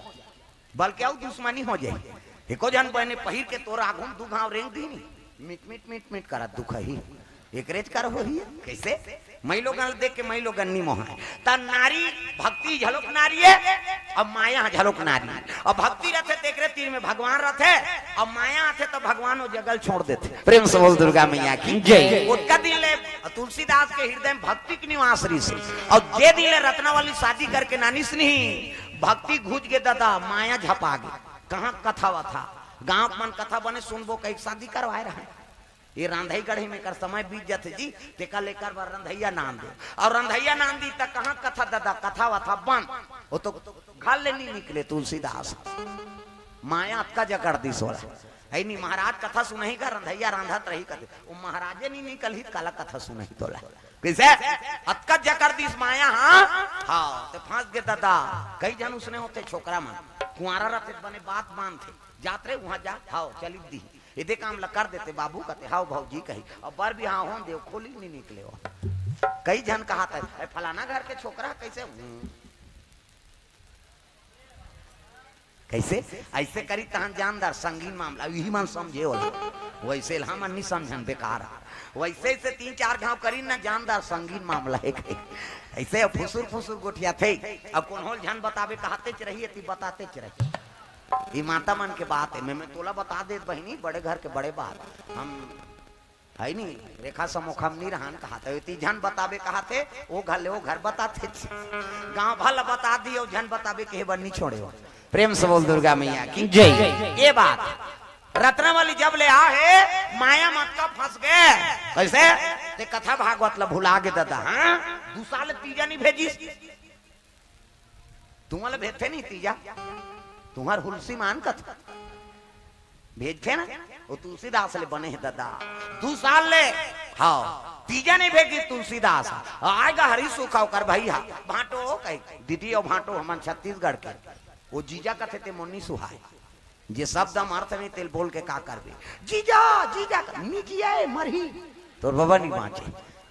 बल्कि अउ दुश्मनी हो जाही। एको झन बहने पहिर के तोर आघू म दू घांव रेंग दिही नी, मिट मिट मिट मिट करत दुखही। एकरेच कर होही। कइसे? माईलोगन ल देख के माईलोगन नी मोहाय। त नारी, भक्ति घलोक नारी हे, अउ माया घलोक नारी हे। अउ भक्ति रथे तेकरे तीर में भगवान रथे, अउ माया आथे त भगवान ओ जगह ल छोड़ देथे। प्रेम से बोल दुर्गा मैया की जय। ओतका दिन ले तुलसीदास के हृदय में भक्ति के निवास रहिस हे। अउ जे दिन ले रत्नावली शादी करके नानिस नहीं, भक्ति घुच गे ददा, माया झपा गे। कहाँ कथा वथा, गांव के मन कथा बने सुनबो कहिके शादी करवाए रहय। ये रांधई गढ़ई में कर समय बीत जाथे जी, तेकर ले एकर बर रंधइया नान दे। अउ रंधइया नान दिस त कहाँ कथा ददा, कथा वथा बंद। ओ तो घर ले नी निकले तुलसीदास। माया अतका जकड़ दिस ओला। हइ नी महाराज कथा सुनही का, रंधइया रांधत रही कथे। ओ महाराजे नी निकलही त काला कथा सुनही तोला। कइसे? अतका जकड़ दिस माया, हाँ? हाँ, त फंस गे ददा। कई झन उसने होथे छोकरा मन। कुंवारा रथे त बने बात मानथे। जात रे उहाँ जा, हाव, चली दिही। एदे काम ल कर देते बाबू कथे, हाव भौजी कही। अउ बर बिहाव होन देव, खोली नी निकले ओ। कई झन कहाथे, "ए, फलाना घर के छोकरा कइसे?" हम्म। कइसे? अइसे करी तहन जानदार संगीन मामला, इही मन समझे ओला। वइसे ल हमन नी समझन बेकार। वइसे, अइसे तीन चार घांव करी न जानदार संगीन मामला हे कही। अइसे फुसुर फुसुर गोठियाथे। अउ कोनो ल झन बताबे कहातेच रही, एती बतातेच रही। ई माता मन के बात हे, मैं, मैं तोला बता देत बहिनी, बड़े घर के बड़े बात। हम हइ नी, रेखा समोखा म नी रहन कहाथे, एती झन बताबे कहाथे, ओ घर ले ओ घर बताथे। गांव भर ल बता दिही, अउ झन बताबे कहे बर नी छोड़े ओ। प्रेम से बोल दुर्गा मैया की जय। ये बात रत्नावली जब ले आहे, माया म अतका फंस गे। कइसे? ते कथा भागवत ल भुला गे ददा, हाँ? दू साल तीजा नी भेजिस। तुमन ल भेजथे नी तीजा, तुंहर हुलसी मान कथे। भेजथे ना, ओ तुलसीदास ले बने हे ददा। दू साल ले, हाव, तीजा नी भेजिस तुलसीदास। आय गा हरी सुख ओकर भइया, भांटो कही, दीदी अउ भांटो हमन छत्तीसगढ़ के। ओ जीजा कथे ते मोर नी सुहाय। जे शब्द म अर्थ नहीं तेल बोल के का करबे? जीजा, जीजा, नी जिये, मरही। तोर बबा नी बांचे।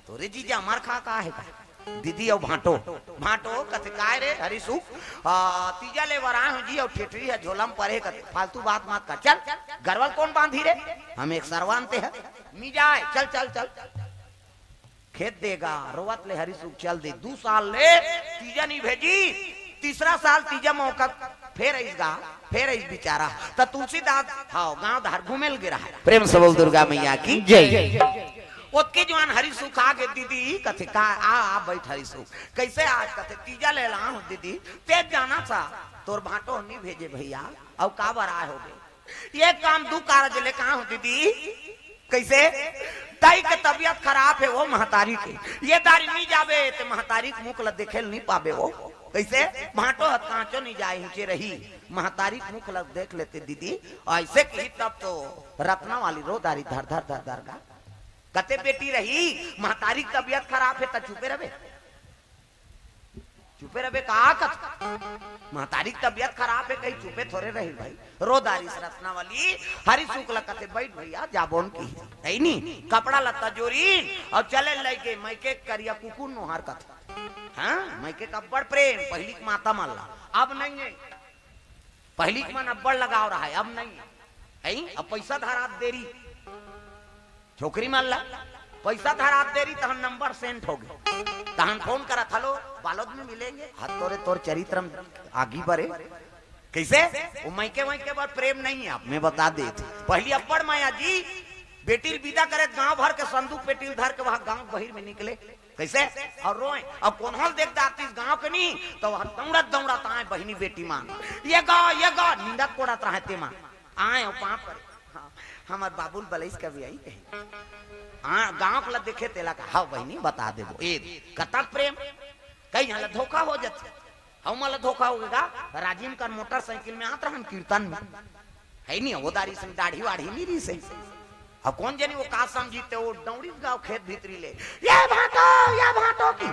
तोरे जीजा मर खा का हे का? दीदी अउ भांटो। भांटो कथे, "काय रे हरिसुख? आ, तीजा ले बर आए हों जी अउ ठेठरी ह झोला म परे," कथे, "फालतू बात मत कर। चल, गरवा ल कोन बांधी रे? हम एक सरवा अंते ह। नी जाय, चल, चल, चल।" खेद दे गा, रोवत ले हरिसुख चल दे। दू साल ले तीजा नी भेजिस, तीसरा साल तीजा मौका फेर आइस गा, फेर आइस बिचारा। त तुलसीदास, हाव, गांव धार घूमे ल गे रहय। प्रेम से बोल दुर्गा मैया की जय। ओतके जुवार हरिसुख आ गे, दीदी कथे, "का, आ, आ, बइठ हरिसुख।" "कइसे आज?" कथे, "तीजा ले लाए हों दीदी, तें जानथस, तोर भांटो नी भेजे भइया, अउ काबर आए होबे?" "ये काम दू कारज ले का हो दीदी?" "कइसे?" "दाई के तबियत खराब हे ओ महतारी के, ये दारी नी जाबे ते महतारी के मुख ल देखे ल नी पाबे ओ।" "कइसे?" "भांटो ह त कांचो नी जाय, हिंचे रही, महतारी के मुख ल देख लेते दीदी।" अइसे कही तब तो रत्नावली रो दारी धर धर धर धर गा। कथे बेटी रही, महतारी के तबियत खराब हे त चुपे रहबे? चुपे रहबे का कथ? महतारी के तबियत खराब हे, कही चुपे थोरे रही भाई। रो दारिस रत्नावली, हरिसुख ल कथे, "बइठ भइया, जाबोन की।" हइ नी, कपड़ा लत्ता जोरिन, अउ चले लइके मइके करिया कुकुर नोहर कथे। हाँ, मइके के अब्बड़ प्रेम, पहिली के माता मन ला, अब नइ हे। पहिली के मन अब्बड़ लगाव रहय, अब नइ हे। हइ, अब पइसा धरात देरी। छोकरी मन ला पइसा धरात देरी, तहन नंबर सेंट होगे। तहन फोन करत, "हेलो, बालोद में मिलेंगे।" हत तोरे तोर चरित्र म आगी बरे। कइसे? ओ मइके वइके बर प्रेम नइ हे, अब मैं बता देत। पहिली अब्बड़ मया जी, बेटी ल बिदा करे त गांव भर के संदूक पेटी ल धर के वहां गांव बहिर में निकले। कइसे? अउ रोय। अउ कोनो ल देख डारतिस गांव के नी, त वहां दउड़त दउड़त आय बहिनी बेटी मन। "ये गा, ये गा," निंदत कोड़त रहय ते मन। आय अउ पांव परे। हाँ, हमर बाबू ल बलइस कभी आही कही। हाँ, गांव के ल देखे तेला का, "हव बहिनी, बता देबो।" ए, कतक प्रेम, कई झन ल धोखा हो जाथे। हमन ल धोखा होगे गा, राजिम कर मोटरसाइकिल में आत रहन कीर्तन में। हइ नी, ओ दारी संग दाढ़ी वाढ़ी नी रहिस हे। अब कोन जनी वो का समझिस ते, वो डौड़िस गा खेत भीतरी ले, "ये भांटो, ये भांटो" कहि।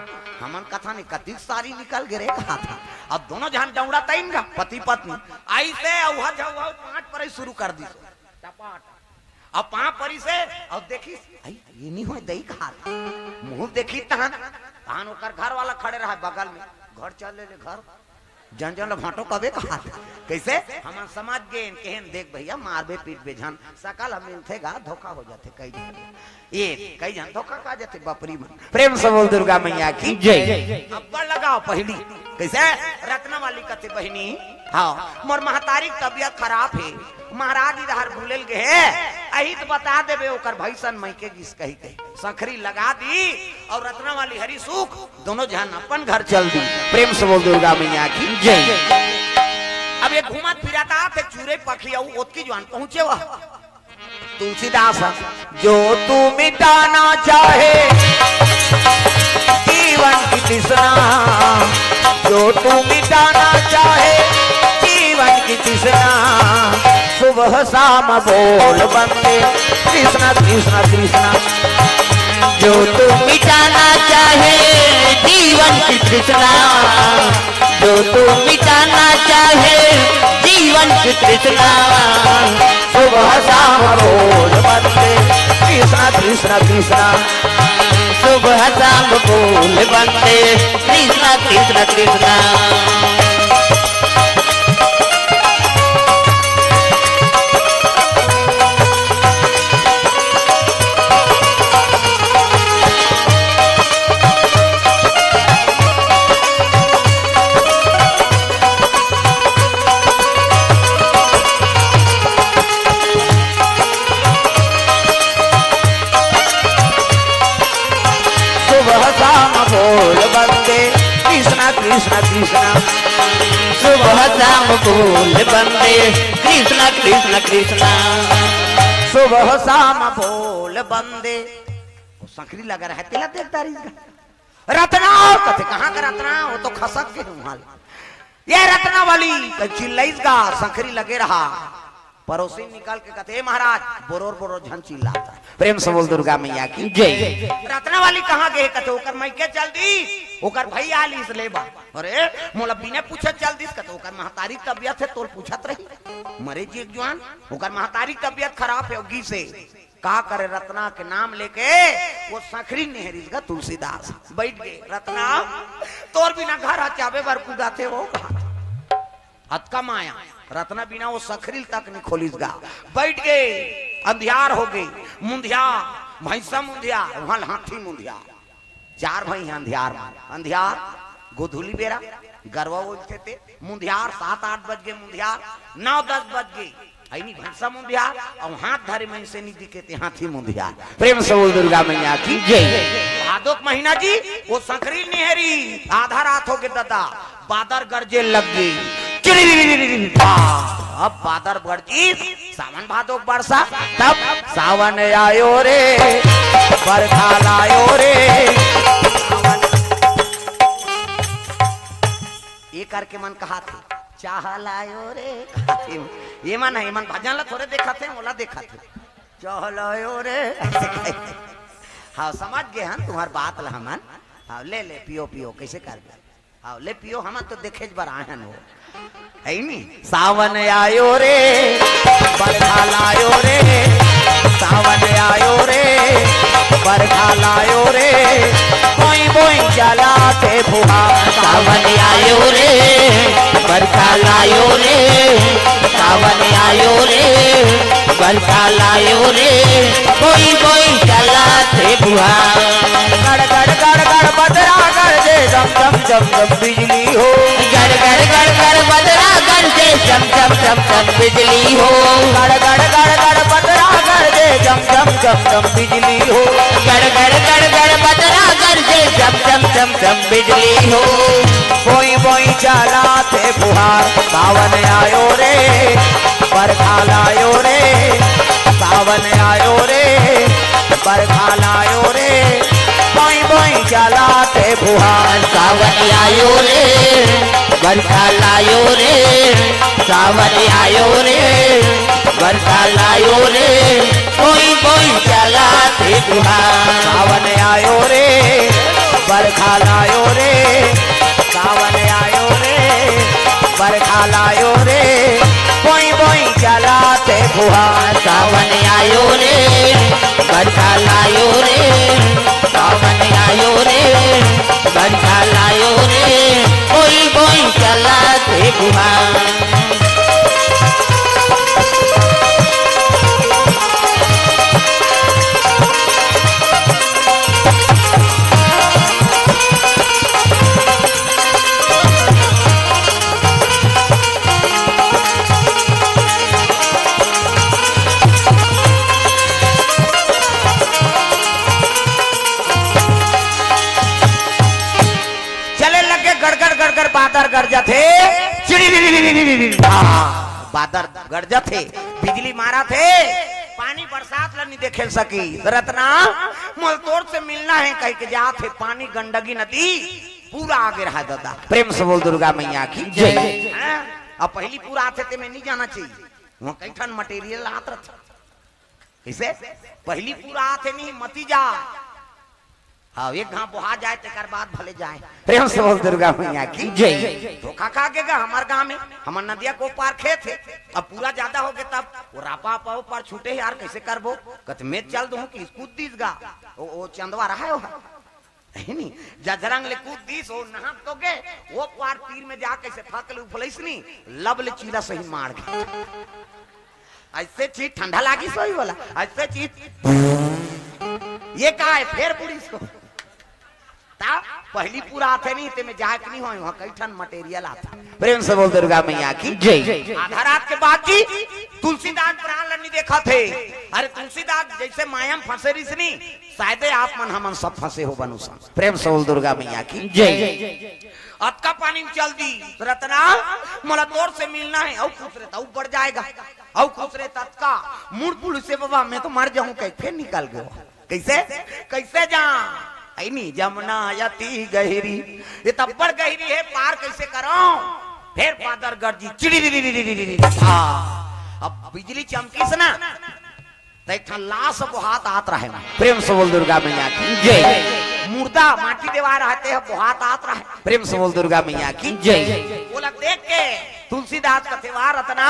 हमन कथन कतिक सारी निकल गे रे कहाथन। अब दोनों झन डौड़त आइन गा, पति पत्नी। अइसे अउ हर झउहा पांट परई सुरू कर दिस। टपाट। अब पांव परिस हे, अउ देखिस, "अई, ये नइ होय दई" कहाथन। मुंह देखिस तहन, तहन ओकर घर वाला खड़े रहय बगल में, "घर चल ले, ले घर।" जन जन ल भांटो कबे कहाथन। कइसे? हमन समझ गेन, केहेन, "देख भइया, मारबे पीटबे झन, सकल ह मिलथे गा, धोखा हो जाथे कई झन।" ये कई झन धोखा खा जाथे बपरी मन। प्रेम से बोल दुर्गा मैया की जय। अब्बड़ लगाव पहिली। कइसे? रत्ना वाली कथे, "बहिनी, हाँ, मोर महतारी के तबियत खराब हे, महाराज जी डहर बुले ल गे हे, अही त बता देबे ओकर भइसन मइके गिस" कहि के संखरी लगा दिस अउ रत्ना वाली हरि सुख दोनों झन अपन घर चल दिस। प्रेम से बोल दुर्गा मैया की जय। अब ये घूमत फिरत आथे चुरे पखिया, ओतकी जुवार पहुंचे वह तुलसीदास। "जो तू मिटाना चाहे जीवन की तृष्णा, जो तू मिटाना चाहे जीवन की तृष्णा, सुबह शाम बोल बंदे कृष्णा कृष्णा कृष्णा।" जो तू मिटाना चाहे जीवन की तृष्णा, जो तू मिटाना चाहे जीवन की तृष्णा, सुबह शाम बोल बंदे कृष्णा कृष्णा कृष्णा। सुबह शाम बोल बंदे कृष्णा कृष्णा कृष्णा। सुबह शाम बोल बंदे कृष्णा कृष्णा कृष्णा। सुबह शाम बोल बंदे कृष्णा कृष्णा कृष्णा। सुबह शाम बोल बंदे। वो संखरी लगा रहय, तेला देखत रहिस गा। "रत्ना!" कथे, "कहाँ के रत्ना?" वो तो खसक गे उहाँ ले। "ये रत्ना वाली!" त चिल्लाइस गा, संखरी लगे रहय। परोसी निकल के कथे, "ए महाराज, बोरोर बोरोर झन चिल्लात।" प्रेम से बोल दुर्गा मैया की जय। "रत्ना वाली कहाँ गे?" कथे, "ओकर मइके चल दिस, ओकर भइया आलिस लेबर।" "अरे, मोला बिना पूछे चल दिस?" कथे, "ओकर महतारी तबियत हे, तोल पूछत रही, मरे जी एक जुवार, ओकर महतारी तबियत खराब हे, ओ गिस हे।" का करे, रत्ना के नाम लेके वो संखरी निहरिस गा तुलसीदास। बइठ गे, "रत्ना, तोर बिना घर ह चाबे बर कुदाथे वो।" अतका माया, रत्ना बिना वो संखरी तक नइ खोलिस गा। बइठ गे, अंधियार हो गे, मुंधियार, भइंसा मुंधियार, उहाँ ल हाथी मुंधियार। चार भाई हे अंधियार म। अंधियार, गोधूली बेरा, गरवा ओलथे ते, मुंधियार, सात आठ बज गे मुंधियार, नौ दस बज गे, अइनी भइंसा मुंधियार, अउ हाथ धरे मइनसे नइ दिखे ते हाथी मुंधियार। प्रेम से बोल दुर्गा मैया की जय। भादो के महीना जी, वो संखरी निहरिस, आधा रात हो गे ददा, बादर गरजे लग गे। चिड़ी, अब बादर गरजिस, सावन भादो के बरसा, तब सावन आयो रे, बरखा लायो रे। सावन। ये करके मन कहाथे, "चाह लायो रे।" ये मन हे, ये मन भजन ला थोरे देखथे, ओला देखथे। "चाह लायो रे।" हाँ, समझ गे हन तुम्हर बात ला हमन। हाँ, ले, ले, पियो, पियो, कइसे करबे? हाँ, ले पियो, हमन तो देखेच बर आए हन वो। हे नी? सावन आयो रे, बरखा लायो रे, सावन आयो रे, बरखा लायो रे, बोई बोई चलाथे फुहार। सावन आयो रे, बरखा लायो रे, सावन आयो रे, बरखा लायो रे, बोई बोई चलाथे फुहार। गड़ गड़ गड़ गड़ बदरा गरजे, जम जम जम जम बिजली हो। गड़ गड़ गड़ गड़ बदरा गरजे, जम जम जम जम बिजली हो। गड़ गड़ गड़ गड़ बदरा गरजे, जम जम जम जम बिजली हो। गड़ गड़ गड़ गड़ बदरा गरजे, जम जम जम जम बिजली हो। बोई बोई चलाथे फुहार, सावन आयो रे, बरखा लायो रे, सावन आयो रे, बरखा लायो रे, बोई बोई चलाथे फुहार। सावन आयो रे, बरखा लायो रे, सावन आयो रे, बरखा लायो रे, बोई बोई सावन आयो रे, बरखा लायो रे, सावन आयो रे, बरखा लायो रे, बोई बोई चलाथे फुहार। सावन आयो रे, बरखा लायो रे, सावन आयो रे, बरखा लायो रे, बोई बोई चलाथे फुहार। चले लगे गड़गड़ गड़गड़, बादर गरजत हे, चिड़ी, हाँ, बादर गरजत हे, बिजली मारत हे, पानी बरसात ल नी देखे सकी। रतना, मोल तोर से मिलना हे कहिके जात हे, पानी गंडकी नदी पूरा आगे रहा दादा। प्रेम से बोल दुर्गा मैया की जय। हाँ? अब पहली पूरा आथे ते में नहीं जाना चाहिए, वहाँ कई ठन मटेरियल आत रहता। कइसे? पहली पूरा आथे नहीं, मती जा। हाँ, एक घांव बोहा जाए, तेकर बाद भले जाए। प्रेम से बोल दुर्गा मैया की जय। धोखा खा के गा हमर गांव में, हमर नदिया को पार खेत हे। अब पूरा ज्यादा हो गए, तब वो रापा पाओ पार छूटे हे यार, कइसे करबो? कत में चल दूं कि कूद दिस गा। ओ, ओ चंदवा रहा है वो। है नी? जजरंग ले कूद दिस, वो नहा तो गे, वो पार तीर में जा कइसे फक ले उफलइस नी, लब ले चीला सही मार गे। अइसे चीज ठंडा लागिस होही बोला, अइसे चीज ये का हे, फेर बुड़िस हो। ता पहली पूरा आथे नहीं, ते में जाए के नहीं होय, वहाँ कई ठन मटेरियल आथे। प्रेम से बोल दुर्गा मैया की जय। आधा रात के बाद जी तुलसीदास प्राण ल नी देखत हे। अरे तुलसीदास जइसे माया में फंसे रहिस नी, शायदे आप मन हमन सब फंसे हो बनु संग। प्रेम से बोल दुर्गा मैया की जय। अतका पानी में चल दी, रतना, मोला तोर से मिलना हे, अउ कुछ रहता, ऊपर जाएगा, अउ कुछ रहता, अतका मुड़ पुलिस से, बाबा, मैं तो मर जाऊं, कह फेर निकल गयो। कइसे? कइसे जा? ऐ नी, जमुना अति गहिरी, ये तब्बड़ गहिरी हे, पार कइसे करो? फेर बादर गरजी, चिड़ी, हाँ, अब बिजली चमकिस ना, त एक ठन लाश बोहात आत रहे। प्रेम से बोल दुर्गा मैया की जय। मुर्दा माटी देवा रहते हैं, बोहात आत रहे। प्रेम से बोल दुर्गा मैया की जय। बोला देख के तुलसीदास कथे, "वाह रतना,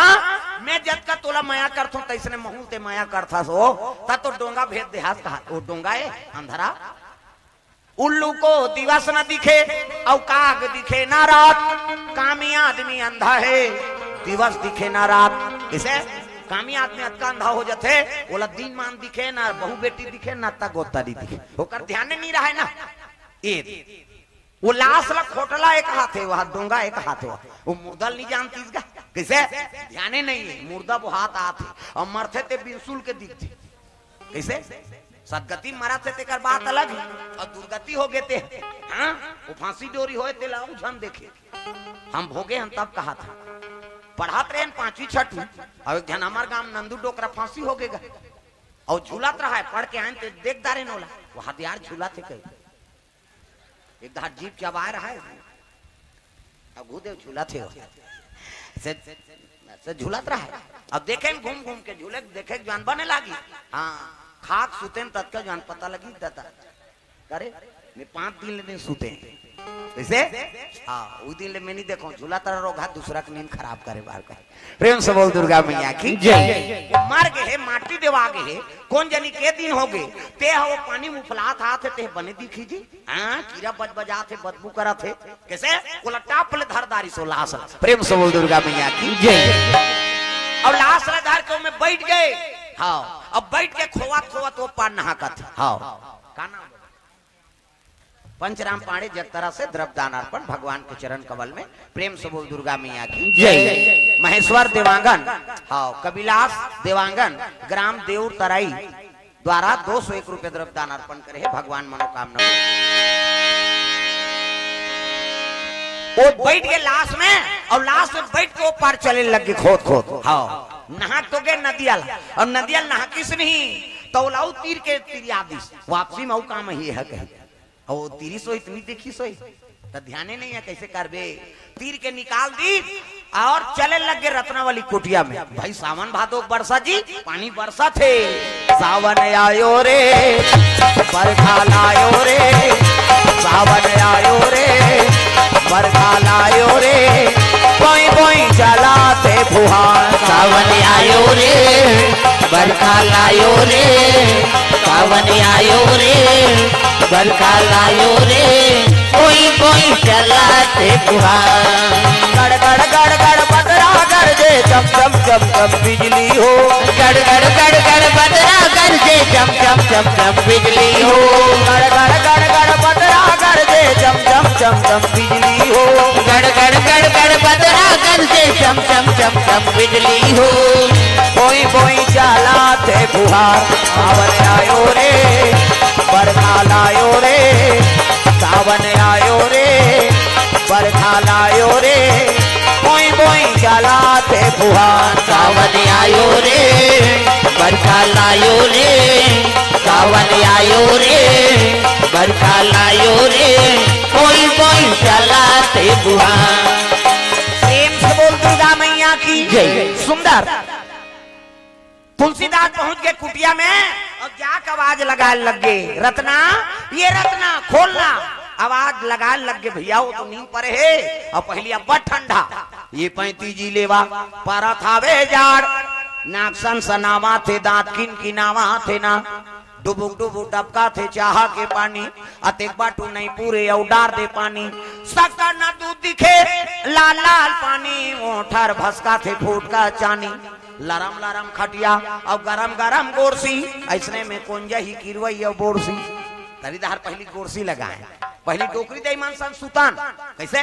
मैं जतका तोला मया करथों, तइसने महूं ते मया करथस हो, त तो डोंगा भेज देहास," कहा। वो डोंगा ए अंधरा, उल्लू को दिवस न दिखे, अउ काग दिखे ना रात। कामी आदमी अंधा हे, दिवस दिखे ना रात। कइसे? कामी आदमी अतका अंधा हो जथे, ओला दिन मान दिखे ना, बहू बेटी दिखे ना, त गोतरी दिखे, ओकर ध्यान नहीं रहे ना। ये वो लाश ला खोटला एक हाथ हे, वह डोंगा एक हाथ हे, वो मुर्दा ल नहीं जानतीस गा। कइसे? ध्याने नहीं हे, मुर्दा बोहात आत हे, अउ मरथे ते बिनसुल के दिखथे। कइसे? सदगति मरत हे तेकर बात अलग हे, अउ दुर्गति हो गे ते, हाँ, वो फांसी डोरी होय तेला अउ झन देखे। हम भोगे हन तब कहाथंव, पढ़त रहेन पांचवी छठवीं, अउ एक झन हमर गांव नंदू डोकरा फांसी हो गे गा, अउ झूलत रहा हे, पढ़ के आएन ते देख डारेन ओला, वो हथियार झूलत हे कहीं। एक धार जीभ चबाए रहा हे, अउ घूदे झूलत हे, से, से झूलत रहा हे। अब देखेन घूम घूम के झूले, देखे के जुवान बने लागी। हाँ, खाक सुतेन ततका जुवान पता लगी दादा। करे, मैं पांच दिन ले नहीं सुते। कइसे? हाँ, वो दिन ले मैं नहीं देखो, झूलत रहा रोगहा दूसरा के नींद खराब करे बार का। प्रेम से बोल दुर्गा मैया की जय। मर गे हे, माटी देवा गे हे, कोन जनी के दिन हो गे, ते ह वो पानी में उफलात आत हे, ते ह बने दिखही जी। हाँ, कीरा बजबजात हे, बदबू करत हे। कइसे? ओला टाप ले धर डारिस ओ लाश ला। प्रेम से बोल दुर्गा मैया की जय। अउ लाश ला धर के ओमे बइठ गे। हाँ, अब बइठ के खोवत खोवत वो पार नहाकत हे। हाँ, का नाम? पंचराम पांडे जगतरा से द्रव्य दान अर्पण भगवान के चरण कमल में। प्रेम से बोल दुर्गा मैया की जय। महेश्वर देवांगन, हाँ, कविलास देवांगन, ग्राम देउर तराई द्वारा दो सौ एक रुपये द्रव्य दान अर्पण करे हे, भगवान मनोकामना। वो बइठ गे लाश में, अउ लाश में बइठ के वो पार चले लग गे खोद खोद। हाँ, नहा तो गे नदिया ला, अउ नदिया ला नहाकिस नहीं, त ओला अउ तीर के तिरिया दिस, वापसी में अउ काम ही हे कहीं। अउ वो तीरिस होही त नहीं देखिस होही, त ध्याने नहीं हे, कइसे करबे? तीर के निकाल दिस, अउ चले लगे रत्नावली कुटिया में। भाई सावन भादो के बरसा जी, पानी बरसत हे। सावन आयो रे, बरखा लायो रे, सावन आयो रे, बरखा लायो रे, बोई बोई चलाथे फुहार। सावन आयो रे, बरखा लायो रे, सावन आयो रे, बरखा लायो रे, बोई बोई चलाथे फुहार। गड़ गड़ गड़ गड़ बदरा गरजे, चम चम चम चम बिजली हो। गड़ गड़ गड़ गड़ बदरा गरजे, चम चम चम चम बिजली हो। गड़ गड़ गड़ गड़ बदरा गरजे, चम चम चम चम बिजली हो। गड़ गड़ गड़ गड़ बदरा गरजे, चम चम चम चम बिजली हो। बोई बोई चलाथे फुहार। सावन आयो रे, बरखा लायो रे, सावन आयो रे, बरखा लायो रे, बोई बोई चलाथे फुहार। सावन आयो रे, बरखा लायो रे, सावन आयो रे, बरखा लायो रे, बोई बोई चलाथे फुहार। प्रेम से बोल दुर्गा मैया की जय। सुंदर। तुलसीदास पहुंच के कुटिया में अउ जाके आवाज लगाए लग गे, "रतना, ये रतना, खोलना।" आवाज लगाए लग गे, "भइया, वो तो नींद परे हे, अउ पहिली अब्बड़ ठंडा।" ये पैंती जी लेवा, परत हावे जाड़, नाक सनसनावत हे, दांत किनकिनावत हे ना, डुबुक डुबुक टपकत हे चाहा के पानी, अतेक बाटू नइ पूरे अउ डार दे पानी, सक्कर ना दूध दिखे, लाल लाल पानी, ओंठ हर भसकत हे फूट का चानी। लरम लरम खटिया अउ गरम गरम गोरसी, अइसने में कोंजा ही किरवई अउ बोरसी। तरी डहर पहिली गोरसी लगाए, पहिली डोकरी दई मन सन सुतन। कइसे?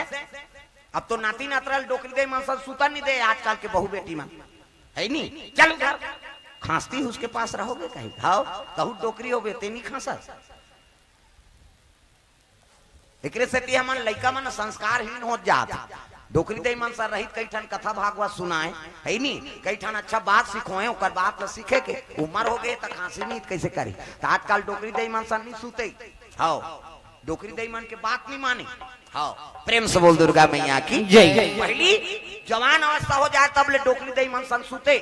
अब तो नाती नतरा ल डोकरी दई मन सन सुतन नइ दे आजकल के बहू बेटी मन, हे नी? चल उधर, खांसती है उसके पास रहोगे कहीं? हव, तहू डोकरी होबे, ते नइ खांसस। एकरे सेती हमन लइका मन संस्कारहीन होत जात हे। डोकरी दई मन सन रहित कई ठन कथा भागवत सुनाए, हे नी? कई ठन अच्छा बात सिखोए, ओकर बात ल सीखे के उमर हो गे त खांसी नइ त कइसे करी? त आजकल डोकरी दई मन सन नइ सुते। हव, डोकरी दई मन के बात नइ माने। हव, प्रेम से बोल दुर्गा मैया की जय। पहिली जवान अवस्था हो जाए तब ले डोकरी दई मन सन सुते।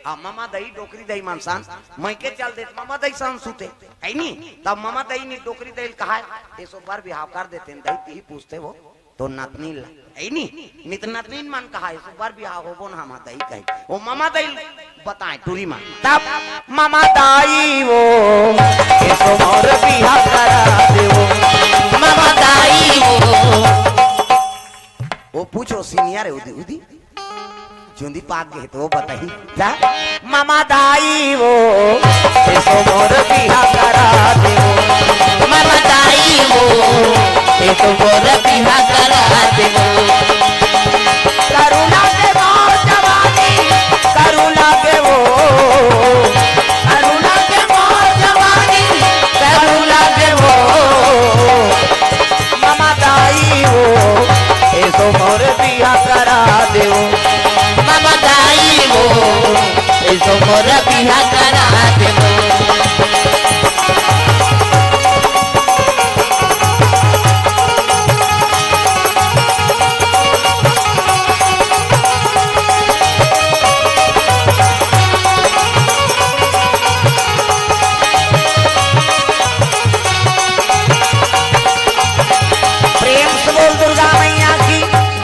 हाँ, ममा दई डोकरी दई मन सन, मइके चल देत ममा दई सन सुते। हे नी? तब ममा दई नी डोकरी दई ल कहाय, "एसो बर बिहाव कर देतेन दई, तिही पूछते हो तो नतनीन ला।" हे नी? नित नतनीन मन कहाय, "एसो बर बिहाव होबो ना ममा दई," कही। ओ ममा दई ल बताए टूरी मन। तब ममा दाई वो, "एसो मोर बिहा करा देवो।" ममा दाई वो। ओ पूछो सीनियर हे उदी, उदी। चुंदी पाक गे हे त ओ बताही। जा, ममा दाई वो, "एसो मोर बिहा करा देवो।" ममा दाई वो, "एसो मोर बिहा करा देवो।" करुणा के मोर जवानी, करुणा के वो, करुणा के मोर जवानी, करुणा के वो। ममा दाई वो, "एसो मोर बिहा करा देवो।" ममा दाई वो, "एसो मोर बिहा करा देवो।" प्रेम से बोल दुर्गा मैया की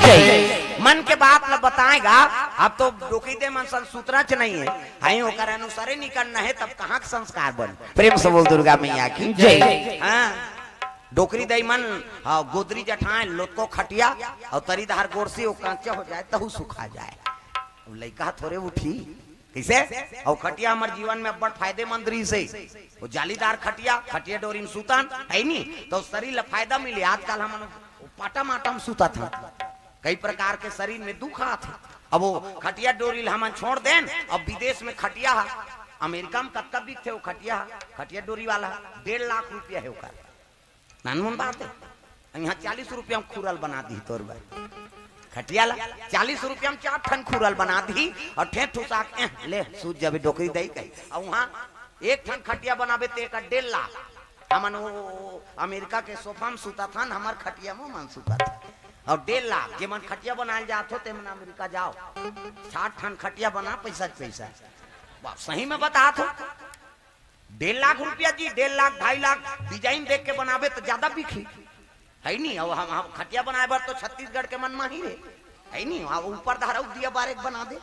जय। मन के बात ल बताए गा, अब तो डोकरी दई मन सन सुतरच नइ हे, हई ओकर अनुसारे निकलना हे, तब कहाँ के संस्कार बन? प्रेम से बोल दुर्गा मैया की जय। हाँ, डोकरी दई मन, हाँ, गोदरी जठाए, लोतको खटिया, अउ तरी डहर गोरसी, ओ कांचा हो जाए, तहू सुखा जाए। अब लइका थोरे उठी, कइसे? अउ खटिया हमर जीवन में अब्बड़ फायदेमंद रहिस हे। ओ जालीदार खटिया, खटिया डोरी में सुतन, हे नी? त सरीर ल फायदा मिले। आजकल हमन पाटा माटा में सुतत हन। कई प्रकार के सरीर में दुख आत हे। अब ओ खटिया डोरी ल हमन छोड़ देन, अब विदेश में खटिया ह, अमेरिका में कतका बिकथे ओ खटिया ह, खटिया डोरी वाला ह, डेढ़ लाख रुपया हे ओकर। नानमुन बात हे। अउ इहाँ चालीस रुपया में खुरल बना दिही तोर बर। खटिया ला चालीस रुपया में चार ठन खुरल बना दिही अउ ठेठ ठुसा के, "एह, ले, सूत जाबे डोकरी दई," कही। अउ उहाँ एक ठन खटिया बनाबे ते एकर डेढ़ लाख। हमन ओ अमेरिका के सोफा में सुतत हन, हमर खटिया में मन सुतत हे। अउ डेढ़ लाख, जेमन खटिया बनाए जात हो, तेमन अमेरिका जाओ, साठ ठन खटिया बना, पैसा के पैसा। बाप, सही में बतात हो, डेढ़ लाख रुपया जी, डेढ़ लाख, ढाई लाख design देख के बनाबे त ज्यादा बिकही, है नी? अउ हम, हम खटिया बनाए बर तो छत्तीसगढ़ के मन माहिर हे, है नी? हाँ, ऊपर धरऊ दिया बार एक बना दे,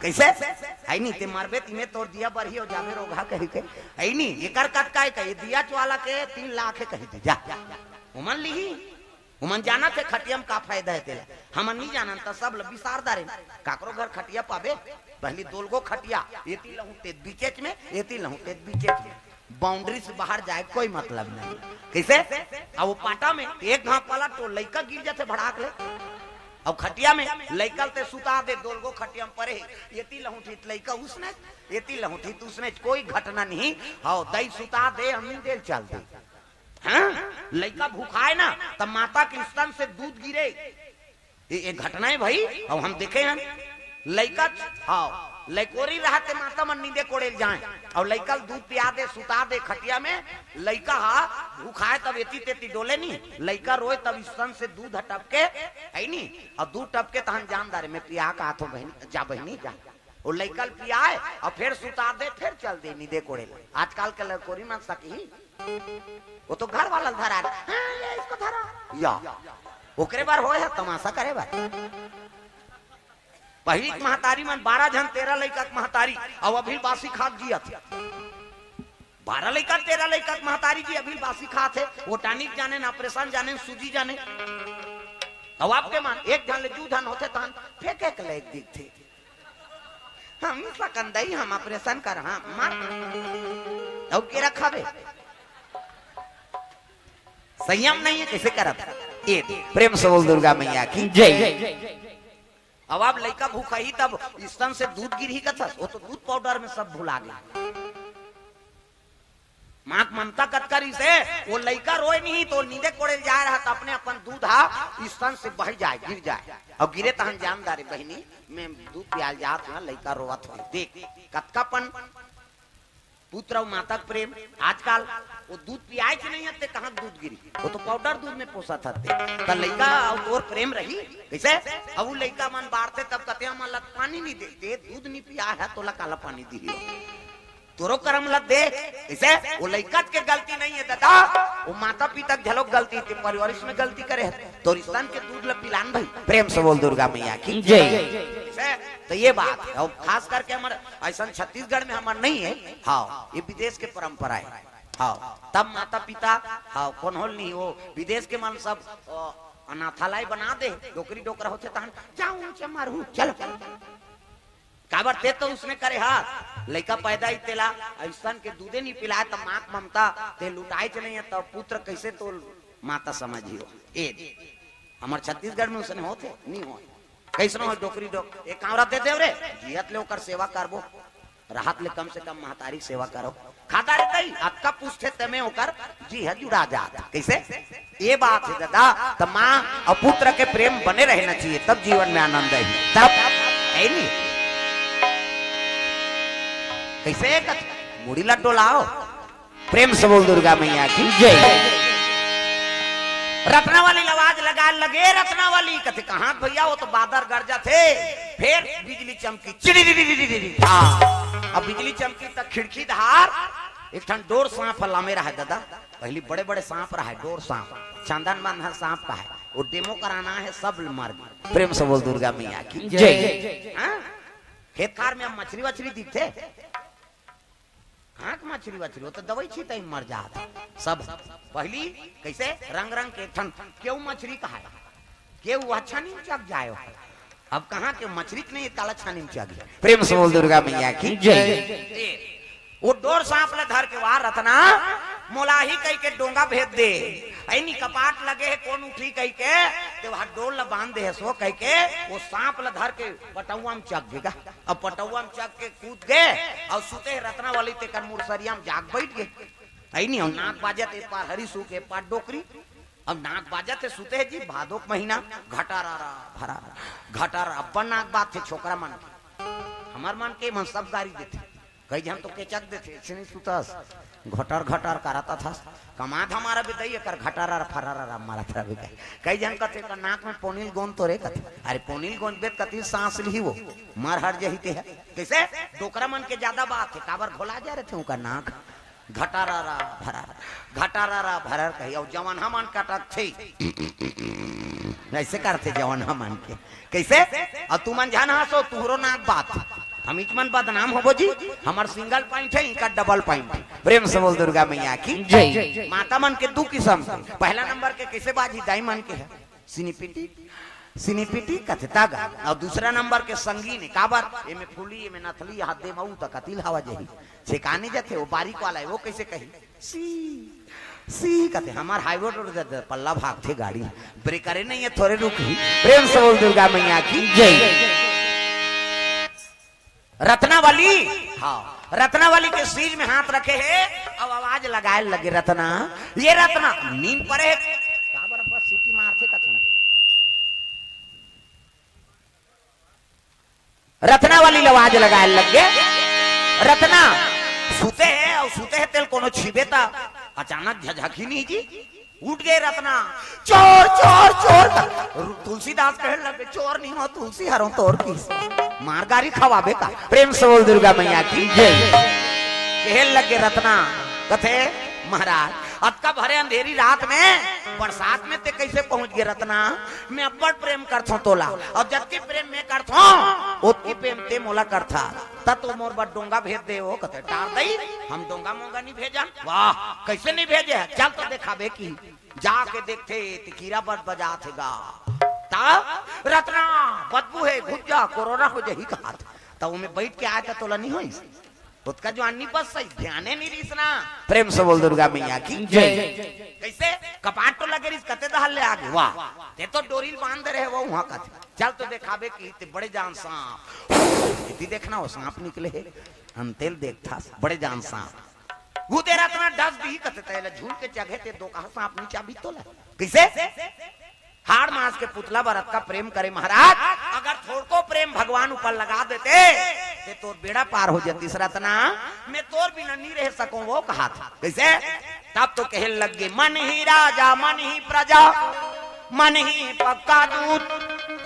कइसे? है नी? ते मरबे तिमे तोर दिया बरही अउ जाबे रोगहा कहिके, है नी? एकर कतका हे कही, दिया ज्वाला के तीन लाख हे कहि दे, जा, ओमन लिही। ओमन जानत हे खटिया म का फायदा हे तेला। हमन नी जानन त सब ल बिसार डारेन। काकरो घर खटिया पाबे, पहिली दोलगो खटिया, एती लहूं तेत बीचेच में, एती लहूं तेत बीचेच में। बाउंड्री से बाहर जाए कोई मतलब नहीं। कइसे? अब वो पाटा में एक घांव पलट तो लइका गिर जाथे भड़ाक ले। अब खटिया में लइका ल ते सुता दे, दोलगो खटिया म परे हे, एती लहूं ठित लइका उसने, एती लहूं ठित उसने, कोई घटना नहीं। हव, दई सुता दे, हम नी देल चल दे। हाँ? लइका भुखाए ना, त माता के स्तन से दूध गिरे। ये, ये घटना हे भाई, अउ हम देखे हन। लइका, हाँ, लइकोरी रहत हे, माता मन नींदे कोड़े ल जाए, अउ लइका ल दूध पिया दे, सुता दे खटिया में। लइका हा भुखाए तब एती तेती डोले नी, लइका रोए तब स्तन से दूध ह टपके, है नी? अउ दूध टपके तहन जान डारे, मैं पिया के आथों बहिनी, जा बहिनी जा। वो लइका ल पियाए अउ फेर सुता दे, फेर चल दे नींदे कोड़े ल। आजकल के लइकोरी मन सकही, वो तो घर वाला ल धरा रहे। हाँ, ये इसको धरा। या, ओकरे बर होए हे तमाशा करे बर। पहिली के महतारी मन बारह झन, तेरह लइका के महतारी, अउ अभी बासी खा के जियत हे। बारह लइका, तेरह लइका के महतारी जी अभी बासी खात हे। वो टॉनिक जाने न, ऑपरेशन जाने न, सूजी जाने। अउ आपके मन एक झन ले दू झन होथे तहन फेंके के लायक दिखथे। हम सकन दई, हम ऑपरेशन कर, हाँ, मार। अउ के रखाबे? संयम नहीं हे, कइसे करत? ये प्रेम से बोल दुर्गा मैया की जय। अब आप लइका भूखाही तब स्तन से दूध गिरही कथस, वो तो दूध पाउडर में सब भुला गे। माँ के ममता कतका रिहिसे, वो लइका रोए नहीं तो नींदे कोड़े ल जाए रहा त अपने अपन दूध हा स्तन से बह जाए, गिर जाए। अउ गिरे तहन जान डारे बहिनी, मैं दूध पियाल जात हूँ, लइका रोवत होही। देख, कतका पन पुत्र अउ माता के प्रेम। आजकल वो दूध पियाए के नहीं हे, ते कहाँ दूध गिरी? वो तो पाउडर दूध में पोसत हते। त लइका अउ तोर प्रेम रही कइसे? अउ लइका मन बाढ़थे तब कथे, "हमन ला पानी नहीं दे, ते दूध नहीं पिया हे, तोला काला पानी दिही?" तोरो करम ल देख, कइसे? वो लइका के गलती नहीं हे दादा, वो माता पिता के घलोक गलती हे, ते परिवारिश में गलती करे हे। तोर स्तन के दूध ल पिलान भाई, प्रेम से बोल दुर्गा मैया की जय। कइसे? त ये बात हे, अउ खास करके हमर अइसन छत्तीसगढ़ में हमर नहीं हे। हाँ, ये विदेश के परंपरा हे। हाँ, तब माता पिता, हाँ, कोन होल नहीं, वो विदेश के मन सब, अ, अनाथालय बना दे, डोकरी डोकरा होथे तहन, "जाओ, ऊंचे मारू, चलो।" काबर ते तो उसने करे हा, लइका पैदा ही तेला अइसन के दूधे नहीं पिलाए, त माँ के ममता ते लुटाए च नहीं हे, त पुत्र कइसे तो माता समझियो? ए, हमर छत्तीसगढ़ में उसने होथे, नहीं हो। कइसनो हो डोकरी डोक-, एक कांवरा दे देव रे, जियत ले ओकर सेवा करबो, राहत ले कम से कम महतारी के सेवा करो। खाता रे तई, अतका पूछथे तेमे ओकर जी ह जुड़ा जात। कइसे? ये बात हे दादा, त माँ अउ पुत्र के प्रेम बने रहना चाहिए, तब जीवन में आनंद हे। तब हे नहीं। कइसे कथ-, मुड़ी ला डोलाओ, प्रेम से बोल दुर्गा मैया की जय। रत्नावली ल आवाज लगाए लगे, रत्नावली कथे, "कहाँ भैया, वो तो बादर गरजथे, फेर बिजली चमकी, चिड़ी।" हाँ, अब बिजली चमकी त खिड़की धार एक ठन डोर सांप ह लामे रहा दादा। पहिली बड़े-बड़े सांप रहा हे, डोर सांप, चंदन बंधा सांप का हे, वो डेमो कराना हे, सब मर गे। प्रेम से बोल दुर्गा मैया की जय। हाँ? खेत खार में अब मछरी वछरी दिखथे? कहाँ के मछरी वछरी, वो तो दवाई छींटे में मर जात हे। सब पहिली कइसे रंग रंग के ठन, केऊ मछरी कहाय, केऊ अच्छा नहीं चक जाए हो। अब कहाँ के मछरी के नहीं, काला छानी में चक जाए। प्रेम से बोल दुर्गा मैया की जय। ए, वो डोर सांप ल धर के, "वाह रतना, मोलाही कहि के डोंगा भेज दे, ऐनी कपाट लगे हे, कोन उठी?" कहि के, ते वहाँ डोर ल बांध दे हे सो कहि के, वो सांप ल धर के पटौआ में चक गे गा। अब पटौआ में चक के कूद गे, अउ सुते हे रत्नावली, तेकर मुरसरिया में जाग बैठ गे। ऐनी, अउ नाक बाजत, ए पार हरी सूख, ए पार डोकरी। अब नाक बाजत हे, सुते हे जी, भादो के महीना, घटारा रा, भरा रा, घटारा, अब्बड़ नाक बाजथे छोकरा मन के। हमर मन के मन सब गारी देथे। कई झन तो केचक देथे, "अइसने सुतस, घटर घटर करत हस, कमा धमा रबे दई, एकर घटरर फररर मारत रबे।" कई झन कथे, "एकर नाक में पोनील गोंद तो रे," कथे। "अरे पोनील गोंद बेत कति सांस लिही वो, मर हर जही ते ह।" कइसे? डोकरा मन के जादा बात हे, काबर घोला जा रथे ओकर नाक। घटरर भरर, घटरर भरर कही, अउ जवनहा मन कटकथे, अइसे करथे जवनहा मन के। कइसे? अउ तुमन झन हंसो, तुहरो नाक बात। हमीच मन बदनाम होबो जी, हमर single point हे, इनका double point हे। प्रेम से बोल दुर्गा मैया की जय। माता मन के दू किसम के, पहला नंबर के कइसे बाजी, दाई मन के हे, सिनीपिटी, सिनीपिटी कथे तागा, अउ दूसरा नंबर के संगीन हे, काबर? एमे फूली, एमे नथली, हाथ दे मऊ त कतिल हवा जही, छेकाने जथे, वो बारीक वाला हे, वो कइसे कही? सी, सी कथे, हमर highway road दे, दे, पल्ला भागथे गाड़ी, breaker नइ हे, थोरे रुकही। प्रेम से बोल दुर्गा मैया की जय। रत्नावली, हाँ, रत्नावली के सीज में हाथ रखे हे, अब आवाज लगाए लगे, "रत्ना, ये रत्ना, नींद परे हे।" काबर बस सीटी मारथे कथन। रत्नावली ल आवाज लगाए लग गे, "रत्ना, सुते हे, अउ सुते हे तेल कोनो छीबे त अचानक झझकी नहीं जी।" उठ गे रत्ना, "चोर, चोर, चोर।" तुलसीदास कहे लगे, "चोर नहीं हो, तुलसी हरों तोर की। मार गारी खवाबे का।" प्रेम से बोल दुर्गा मैया की जय। कहे लगे रत्ना, कथे, "महाराज, अतका भरे अंधेरी रात में, बरसात में ते कइसे पहुंच गे रत्ना? मैं अब्बड़ प्रेम करथों तोला, अउ जतके प्रेम मैं करथों, ओतके प्रेम ते मोला करथा। त तो मोर बर डोंगा भेज दे ओ," कथे, "टार दई, हम डोंगा मोंगा नहीं भेजन।" "वाह, कइसे नहीं भेजे हे? चल तो देखाबे की।" जाके देखथे, त कीरा बज बजात हे गा। त रत्ना, "बदबू हे, घुस जा, कोरोना हो जही," कहत। त ओमे बइठ के आय त तोला नहीं होइस। ओतका जुवान नी बस सही, ध्याने नी रिहिस ना। प्रेम से बोल दुर्गा मैया की जय। कइसे? कपाट तो लगे रिहिस, कते दहल ले आगे, "वाह, ते तो डोरी ल बांध दे रहे वो," उहाँ कथे, "चल तो देखाबे की ते बड़े जान सांप।" इति देखना वो सांप निकले हे, अंतेल देखथा, बड़े जान सांप। वो ते रत्ना डस दिही कथे, "तेला झूल के चघे ते दो कहा सांप नी चाबही तोला।" कइसे? हाड़ मांस के पुतला बर अतका प्रेम करे महाराज, अगर थोड़को प्रेम भगवान ऊपर लगा देते, ते तोर बेड़ा पार हो जतिस रत्ना, मैं तोर बिना नी रह सकूं वो कहत। कइसे? तब तो कहे लग गे, "मन ही राजा, मन ही प्रजा, मन ही पक्का दूत,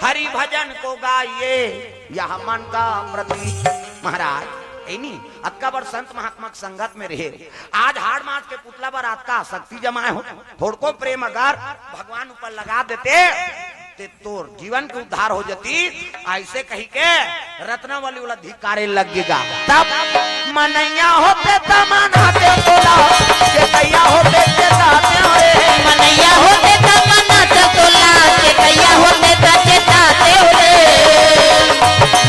हरि भजन को गाइए, यह मन का प्रतीक।" महाराज, ए नी, अतका बड़ संत महात्मा के संगत में रहे, आज हाड़ मांस के पुतला बर अतका शक्ति जमाए हो, थोड़को प्रेम अगर भगवान ऊपर लगा देते, ते तोर जीवन के उद्धार हो जतिस। अइसे कही के रत्नावली वाला धिक्कारे लग गे गा। तब, "मनैया होते त मनाते तोला, चेतैया होते चेताते रे।" मनैया होते त मनाते तोला, चेतैया होते त चेताते रे।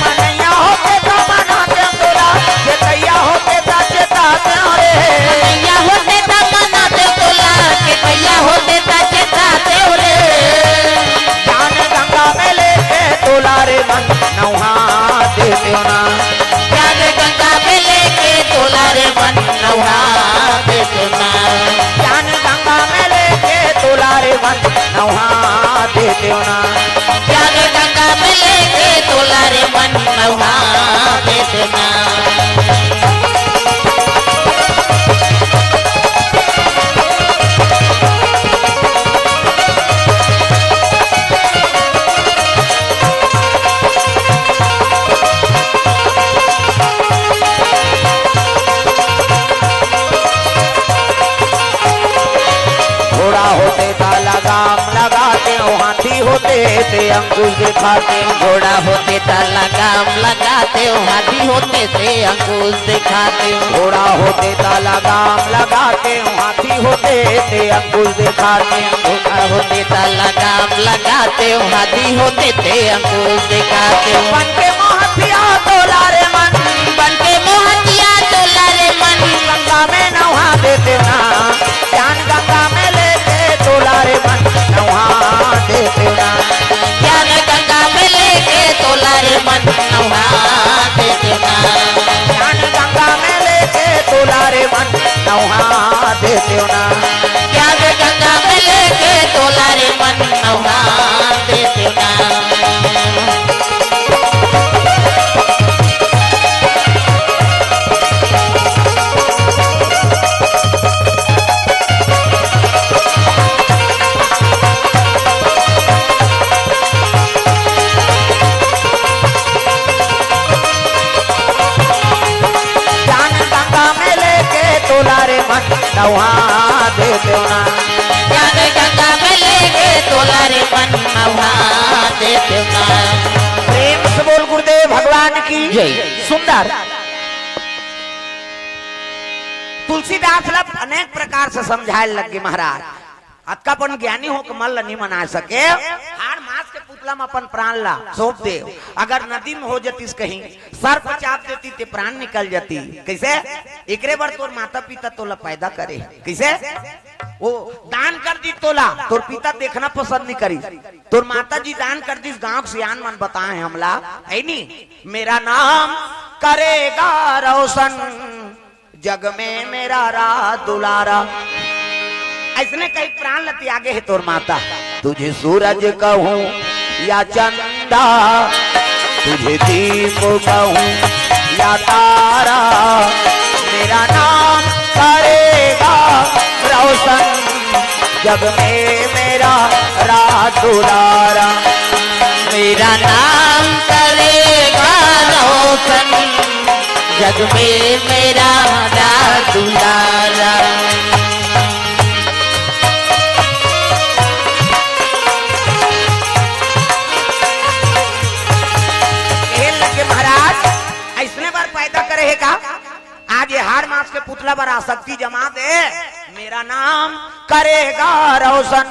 मनैया होते त मनाते तोला, चेतैया होते त चेताते रे। मनैया होते त मनाते तोला, चेतैया होते त चेताते रे। ज्ञान गंगा में लेके तोला रे मन नहा देते ना। ज्ञान गंगा में लेके तोला रे मन नहा देते ना। ज्ञान गंगा में लेके तोला रे मन नहा देते ना। ज्ञान गंगा में लेके तोला रे मन नहा देते ना। घोड़ा होते त लगाम लगाते, हाथी होते ते अंकुश दिखाते। घोड़ा होते त लगाम लगाते, हाथी होते ते अंकुश दिखाते। घोड़ा होते त लगाम लगाते, हाथी होते ते अंकुश दिखाते। घोड़ा होते त लगाम लगाते, हाथी होते ते अंकुश दिखाते। बन के मोहतिया तोला रे मन, बन के मोहतिया तोला रे मन, गंगा में नहा देते ना। ज्ञान गंगा में लेके तोला रे मन नहा देते ना। ज्ञान गंगा में लेके तोला रे मन नहा देते ना। ज्ञान गंगा में लेके तोला रे मन नहा देते ना। ज्ञान गंगा में लेके तोला रे मन नहा देते ना। नवा दे देव ना। ज्ञान गंगा में लेके तोला रे मन नवा दे देव ना। प्रेम से बोल गुरुदेव भगवान की जय। सुंदर। तुलसीदास ला अनेक प्रकार से समझाए लगे महाराज। अतका अपन ज्ञानी हो के मन ल नी मना सके, हाड़ मांस के पुतला म अपन प्राण ला सौंप दे। अगर नदी म हो जतिस कहीं, सर्प चाप देती ते प्राण निकल जाती। कैसे? एकरे बर तोर माता पिता तोला पैदा करे। कैसे? वो दान कर दी तोला, तोर पिता देखना पसंद नहीं करी। तोर माता जी दान कर दिस, गांव के सियान मन बताए हमला, है नी? मेरा नाम करेगा रोशन, जग में मेरा राज दुलारा। ऐसने कई प्राण ल त्यागे हे तोर माता। तुझे सूरज कहूँ या चंदा, तुझे दीप कहूँ या तारा, मेरा नाम करेगा रोशन, जग में मेरा राज दुलारा। मेरा नाम करेगा रोशन, जग में मेरा राज दुलारा। कहे लगे महाराज, ऐसने बर पैदा करे हे का? आज ये हाड़ मांस के पुतला बर आसक्ति जमा दे। मेरा नाम करेगा रोशन,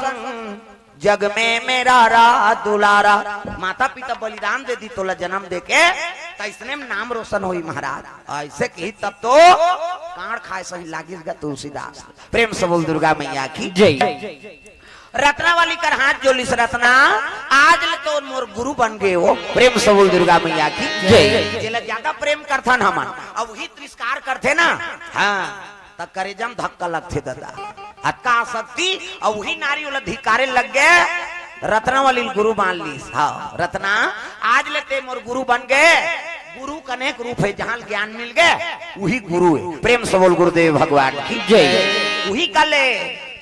जग में मेरा राज दुलारा। माता पिता बलिदान दे दी तोला जन्म दे के, त इसने में नाम रोशन होई महाराज। ऐसे कही तब तो कांड़ खाए सही लागिस गा तुलसीदास। प्रेम से बोल दुर्गा मैया की जय। रत्नावली कर हाथ जोलिस, रत्ना आज ले तो मोर गुरु बन गए हो। प्रेम से बोल दुर्गा मैया की जय। जेला ज्यादा प्रेम करथन हमन, अब वही तिरस्कार करथे ना, हाँ, त करेजा म धक्का लगथे दादा। अतका आसक्ति, अउ उही नारी ओला धिक्कारे लग गे, रत्नावली ल गुरु मान लीस। हाँ, रत्ना, आज ले ते मोर गुरु बन गे, गुरु के अनेक रूप हे, जहाँ ल ज्ञान मिल गे, उही गुरु हे। प्रेम से बोल गुरुदेव भगवान की जय। उही कले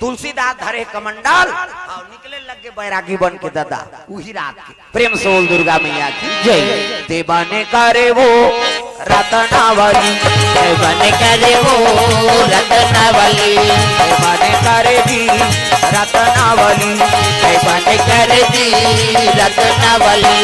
तुलसीदास धरे कमंडल, हाँ, निकले लग गे बैरागी बन के दादा, उही रात के। प्रेम से बोल दुर्गा मैया की जय। ते बने करे वो रत्नावली, ते बने करे वो रत्नावली, ते बने करे जी रत्नावली, ते बने करे जी रत्नावली।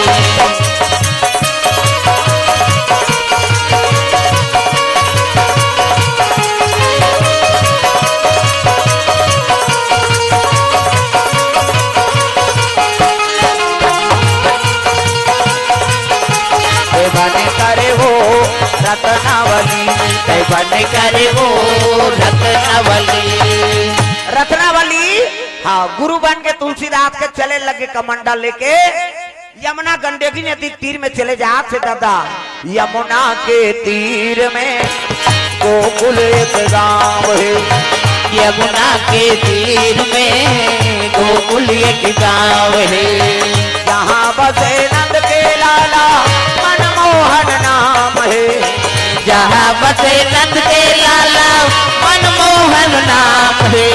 ते बने करे वो रत्नावली, ते बने करे वो रत्नावली। रत्नावली, हाँ, गुरु बन के तुलसीदास के चले लगे कमंडल लेके। यमुना गंडकी नदी तीर में चले जात हे दादा। यमुना के तीर में गोकुल एक गांव हे। यमुना के तीर में गोकुल एक गांव हे। जहाँ बसे नंद के लाला मनमोहन नाम हे। जहाँ बसे नंद के लाला मनमोहन नाम हे।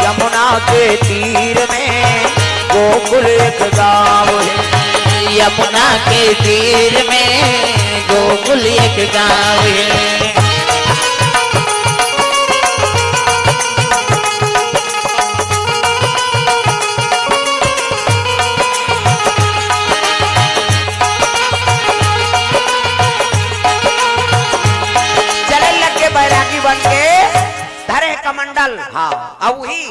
यमुना के तीर में गोकुल एक गांव हे। यमुना के तीर में गोकुल एक गांव हे। चले लग गे बैरागी बन के, धरे कमंडल। हाँ, अब वही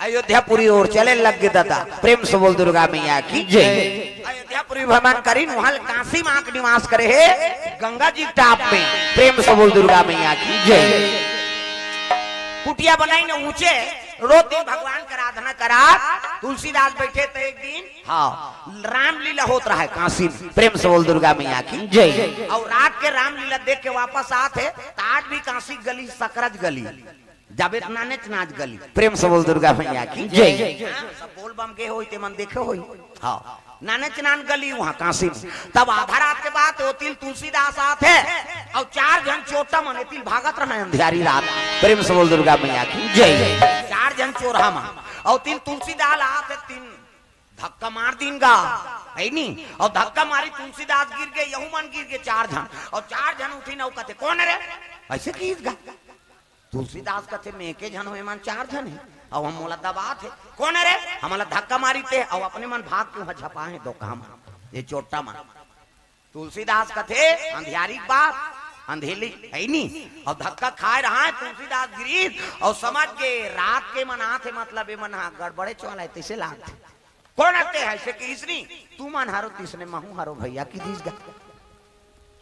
अयोध्यापुरी ओर चले लग गे दादा। प्रेम से बोल दुर्गा मैया की जय। अयोध्यापुरी भ्रमण करिन, वहां काशी माँ के निवास करे हे गंगा जी के टाप में। प्रेम से बोल दुर्गा मैया की जय। कुटिया बनाइन ऊंचे, रोज दिन भगवान के आराधना करा। तुलसीदास बैठे त एक दिन, हाँ, रामलीला होत रहा हे काशी में। प्रेम से बोल दुर्गा मैया की जय। अउ रात के रामलीला देख के वापस आत हे, त आज भी काशी गली सकरज गली। जाबे त नानेच नाच गली। प्रेम से बोल दुर्गा मैया की जय। हाँ, सब बोल बम गे होई, ते मन देखे होई। हाँ, नानेच नान गली वहाँ काशी में। तब आधा रात के बात हे, ओती ल तुलसीदास आत हे, अउ चार झन चोरहा मन एती ल भागत रहा हे अंधियारी रात। प्रेम से बोल दुर्गा मैया की जय। चार झन चोरहा मन, अउ ओती ल तुलसीदास आत हे, तीन धक्का मार दीन गा, हे नी? अउ धक्का मारी तुलसीदास गिर गे, यहू मन गिर गे चार झन, अउ चार झन उठिन अउ कथे, "कोन रे?" ऐसे किहिस गा। तुलसीदास कथे, "मैं एके झन हों, एमन चार झन हे, अउ हम मोला दबात हे।" "कोन हे रे?" "हमन ला धक्का मारिस ते, अउ अपने मन भाग के उहाँ झपा हे दोकहा मन, ये चोट्टा मन।" तुलसीदास कथे, अंधियारी के बात, अंधेली हे नी, अउ धक्का खाय रहा हे तुलसीदास गिरिस, अउ समझ के रात के मन आथे, मतलब एमन हा गड़बड़े चोला हे, तइसे लागथे। "कोन हरे ते?" "अइसे कहिस नी, तुमन हरो तइसने महूं हरों भइया," कहि दिस गा।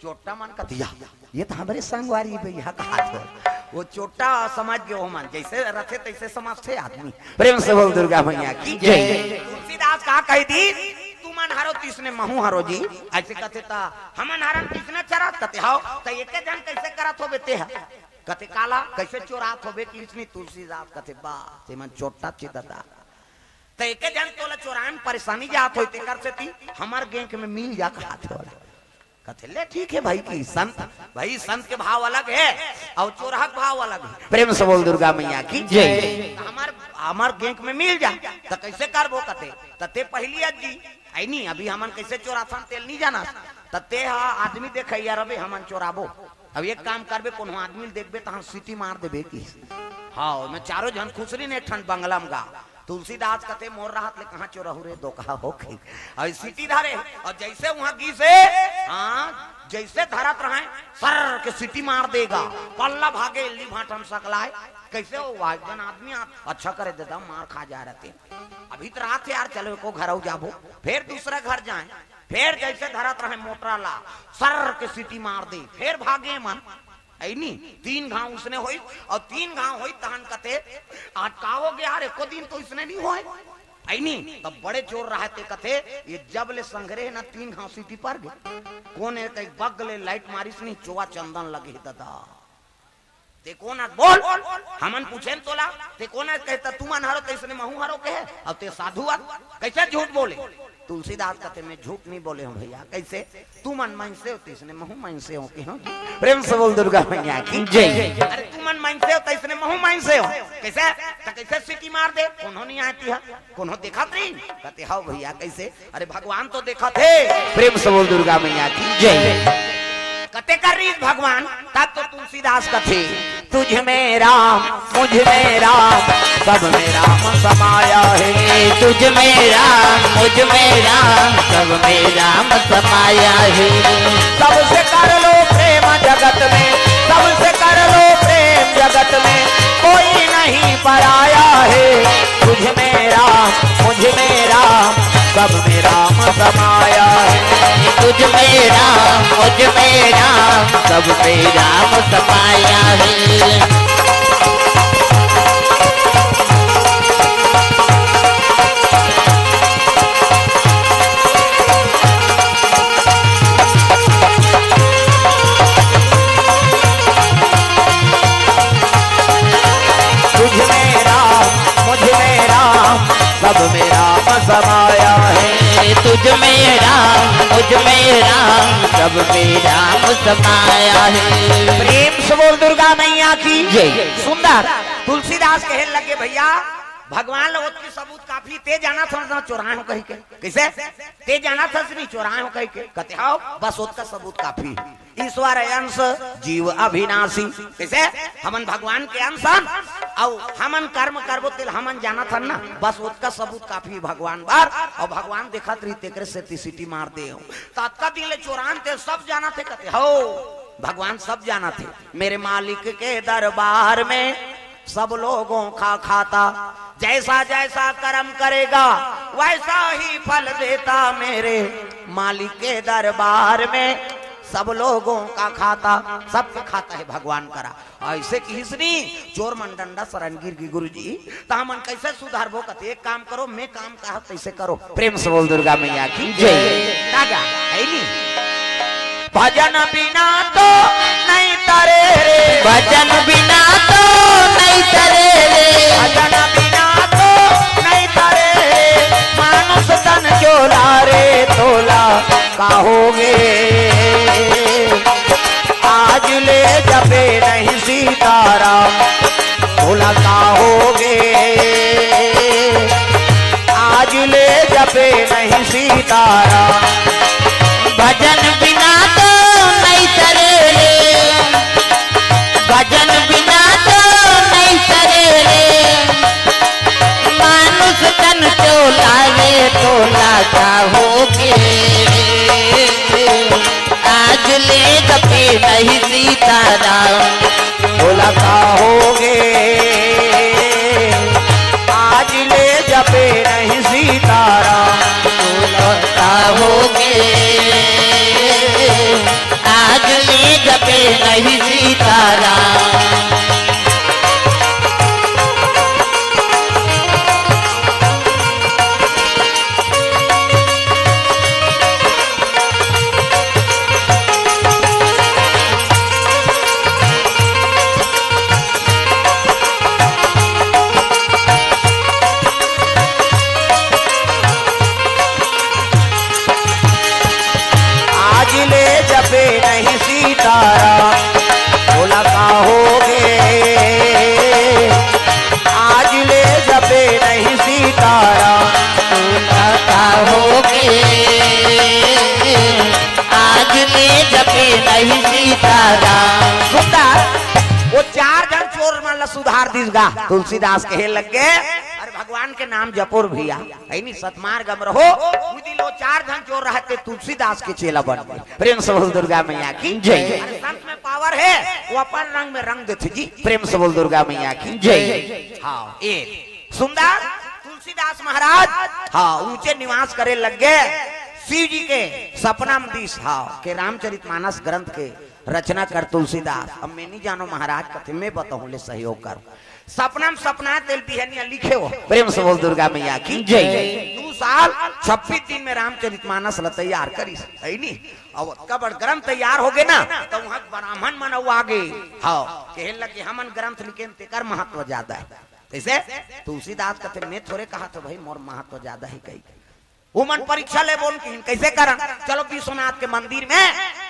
चोट्टा मन कथे, "या, ये तो हमरे संगवारी भइया," कहाथे। वो चोट्टा समझ गे, ओमन जइसे रथे तइसे समझथे आदमी। प्रेम से बोल दुर्गा मैया की जय। तुलसीदास का कहि दिस, "तुमन हरो तइसने महूं हरों जी," अइसे कथे त, "हमन हरन तइसने चोरात," कथे, "हव, त एके झन कइसे करत होबे ते ह?" कथे, "काला, कइसे चोरात होबे?" कहिस नी तुलसीदास कथे, "बा, तेमन चोट्टा चिददा, त एके झन तोला चोराय म परेसानी जात होही, तेकर सेती हमर गेंग में मिल जा," कहाथे ओला। कथे, "ले ठीक हे भई," कहिस संत, भई संत के भाव अलग हे अउ चोरहा के भाव अलग हे। प्रेम से बोल दुर्गा मैया की जय। "त हमर, हमर गेंग में मिल जा, त कइसे करबो?" कथे, "त ते पहिली अज्जी, अइ नी, अभी हमन कइसे चोराथन तेला नी जानस, त ते ह आदमी देखइया रबे, हमन चोराबो। अब एक काम करबे, कोनो आदमी ल देखबे, तहां सीटी मार देबे," कहिस। "हव, ओमे चारों झन खुसरिन एक ठन बंगला म गा।" तुलसीदास कथे, "मोर रहत ले कहां चोरहूं रे दोकहा हो," कहिके। अउ सीटी धरे, अउ जइसे उहां गिस हे, हां, जइसे धरत रहय, सर्र के सीटी मार दे गा, पल्ला भागे, इल्ली भांटा म सकलाय। "कइसे हो?" "वाह, एक झन आदमी आ, अच्छा करे ददा, मार खा जाय रहितेंव। अभी त रात हे यार, चलो एको घर अउ जाबो।" फेर दूसरा घर जाय, फेर जइसे धरत रहय मोटरा ला, सर्र के सीटी मार दे, फेर भागे मन। अइ नी, तीन घांव उसने होइस, अउ तीन घांव होइस तहन कथे, "आज का होगे यार, एको दिन तो इसने नी होय।" अइ नी, तब बड़े चोर रहय ते कथे, "ये जब ले संघरे हे ना, तीन घांव सीटी पर गे।" "कोन हे?" कहिके बग ले लाइट मारिस नी, "चोवा चंदन लगे हे ददा।" "ते कोन अस बोल, हमन पूछेन तोला, ते कोन अस?" कहे, "त तुमन हरो तइसने महूं हरों," कहे, "अउ ते साधु अस, कइसे झूठ बोले?" तुलसीदास कथे, "मैं झूठ नी बोले हों भइया।" "कइसे?" "तुमन मइनसे हो तइसने महूं मइनसे हों," कहे हों। प्रेम से बोल दुर्गा मैया की जय। "अरे तुमन मइनसे हो तइसने महूं मइनसे हों।" "कइसे?" "त कइसे सीटी मार दे, कोनो नी आय तिहां, कोनो देखत रहिन?" कथे, "हव भइया।" "कइसे?" "अरे भगवान तो देखत हे।" प्रेम से बोल दुर्गा मैया की जय। कते कर रहिस भगवान, तब तो तुलसीदास कथे, "तुझ में राम, मुझ में राम, सब में राम समाया है।" तुझ में राम, मुझ में राम, सब में राम समाया है। सबसे कर लो प्रेम जगत में, सबसे कर लो प्रेम जगत में, कोई नहीं पराया है। तुझ में राम, मुझ में राम, सब में राम समाया है। तुझ में राम, मुझ में राम, सब में राम समाया है। तुझ में राम, मुझ में राम, सब में राम समाया है। तुझ में राम, मुझ में राम, सब में राम समाया है। प्रेम से बोल दुर्गा मैया की जय। सुंदर। तुलसीदास कहे लगे, "भइया, भगवान ल ओतके सबूत काफी, ते जानत हस ना चोराय हों कहिके।" कइसे? "ते जानत हस नी चोराय हों कहिके?" कथे, "हव, बस ओतका सबूत काफी।" ईश्वर अंश, जीव अविनाशी। कइसे? हमन भगवान के अंश हन, अउ हमन कर्म करबो तेला हमन जानत हन ना, बस ओतका सबूत काफी भगवान बर, अउ भगवान देखत रहिस तेकरे सेती सीटी मार दे हों। त अतका दिन ले चोरान ते सब जानत हे कथे, "हव, भगवान सब जानत हे।" मेरे मालिक के दरबार में सब लोगों का खाता, जैसा जैसा कर्म करेगा वैसा ही फल देता। मेरे मालिक के दरबार में सब लोगों का खाता, सबके खाता हे भगवान करा। अइसे कहिस नी, चोर मन डंडा सरन गिर गे गुरुजी, त हमन कइसे सुधारबो? कथे, "एक काम करो, मैं काम कहत तइसे करो।" प्रेम से बोल दुर्गा मैया की जय। राजा, है नी? भजन बिना तो नहीं तरे रे। भजन बिना तो नहीं तरे रे। भजन बिना तो नहीं तरे रे। मानुष तन जो लारे तोला का होगे। आज ले जपे नहीं सीताराम, तोला का होगे। आज ले जपे नहीं सीताराम। भजन बिना तो नहीं तरे रे। भजन बिना तो का होगे, आज ले जपे नहीं सीताराम। बोला का होगे, आज ले जपे नहीं सीताराम। बोला का होगे, आज ले जपे नहीं सीताराम। आज ले जपे नहीं सीताराम, बोला का होगे। आज ले जपे नहीं सीताराम, बोला का होगे। आज ले जपे नहीं सीताराम। सुंदर, वो चार झन चोर मन ला सुधार दिस गा। तुलसीदास कहे लग गे, अरे भगवान के नाम जपो रे भइया, है नी, सतमार्ग म रहो। उही दिन वो चार झन चोर रहते तुलसीदास के चेला बन गे। प्रेम से बोल दुर्गा मैया की जय। अरे संत में पावर हे, वो अपन रंग में रंग देथे जी। प्रेम से बोल दुर्गा मैया की जय। हाँ, ए सुंदर तुलसीदास महाराज, हाँ, ऊंचे निवास करे लग गे। शिव जी के सपना म दिस, हाँ, के रामचरितमानस ग्रंथ के रचना कर तुलसीदास। अब मैं नहीं जानो महाराज, कथे मैं बताहूं, ले सहयोग कर। सपना म सपना तेल बिहनिया लिखे हो। प्रेम से बोल दुर्गा मैया की जय। दू साल छब्बीस दिन में रामचरितमानस ला तैयार करिस, है नी? अब ओतका बड़ ग्रंथ तैयार होगे ना, त उहाँ ब्राह्मण मन अउ आगे, हाँ, कहे लगे हमन ग्रंथ लिखेन तेकर महत्व ज्यादा हे। तइसे तुलसीदास कथे, मैं थोरे कहत हों भाई मोर महत्व ज्यादा हे कहिके। उमन परीक्षा लेबो न किहिन, कइसे करन? चलो विश्वनाथ के मंदिर में।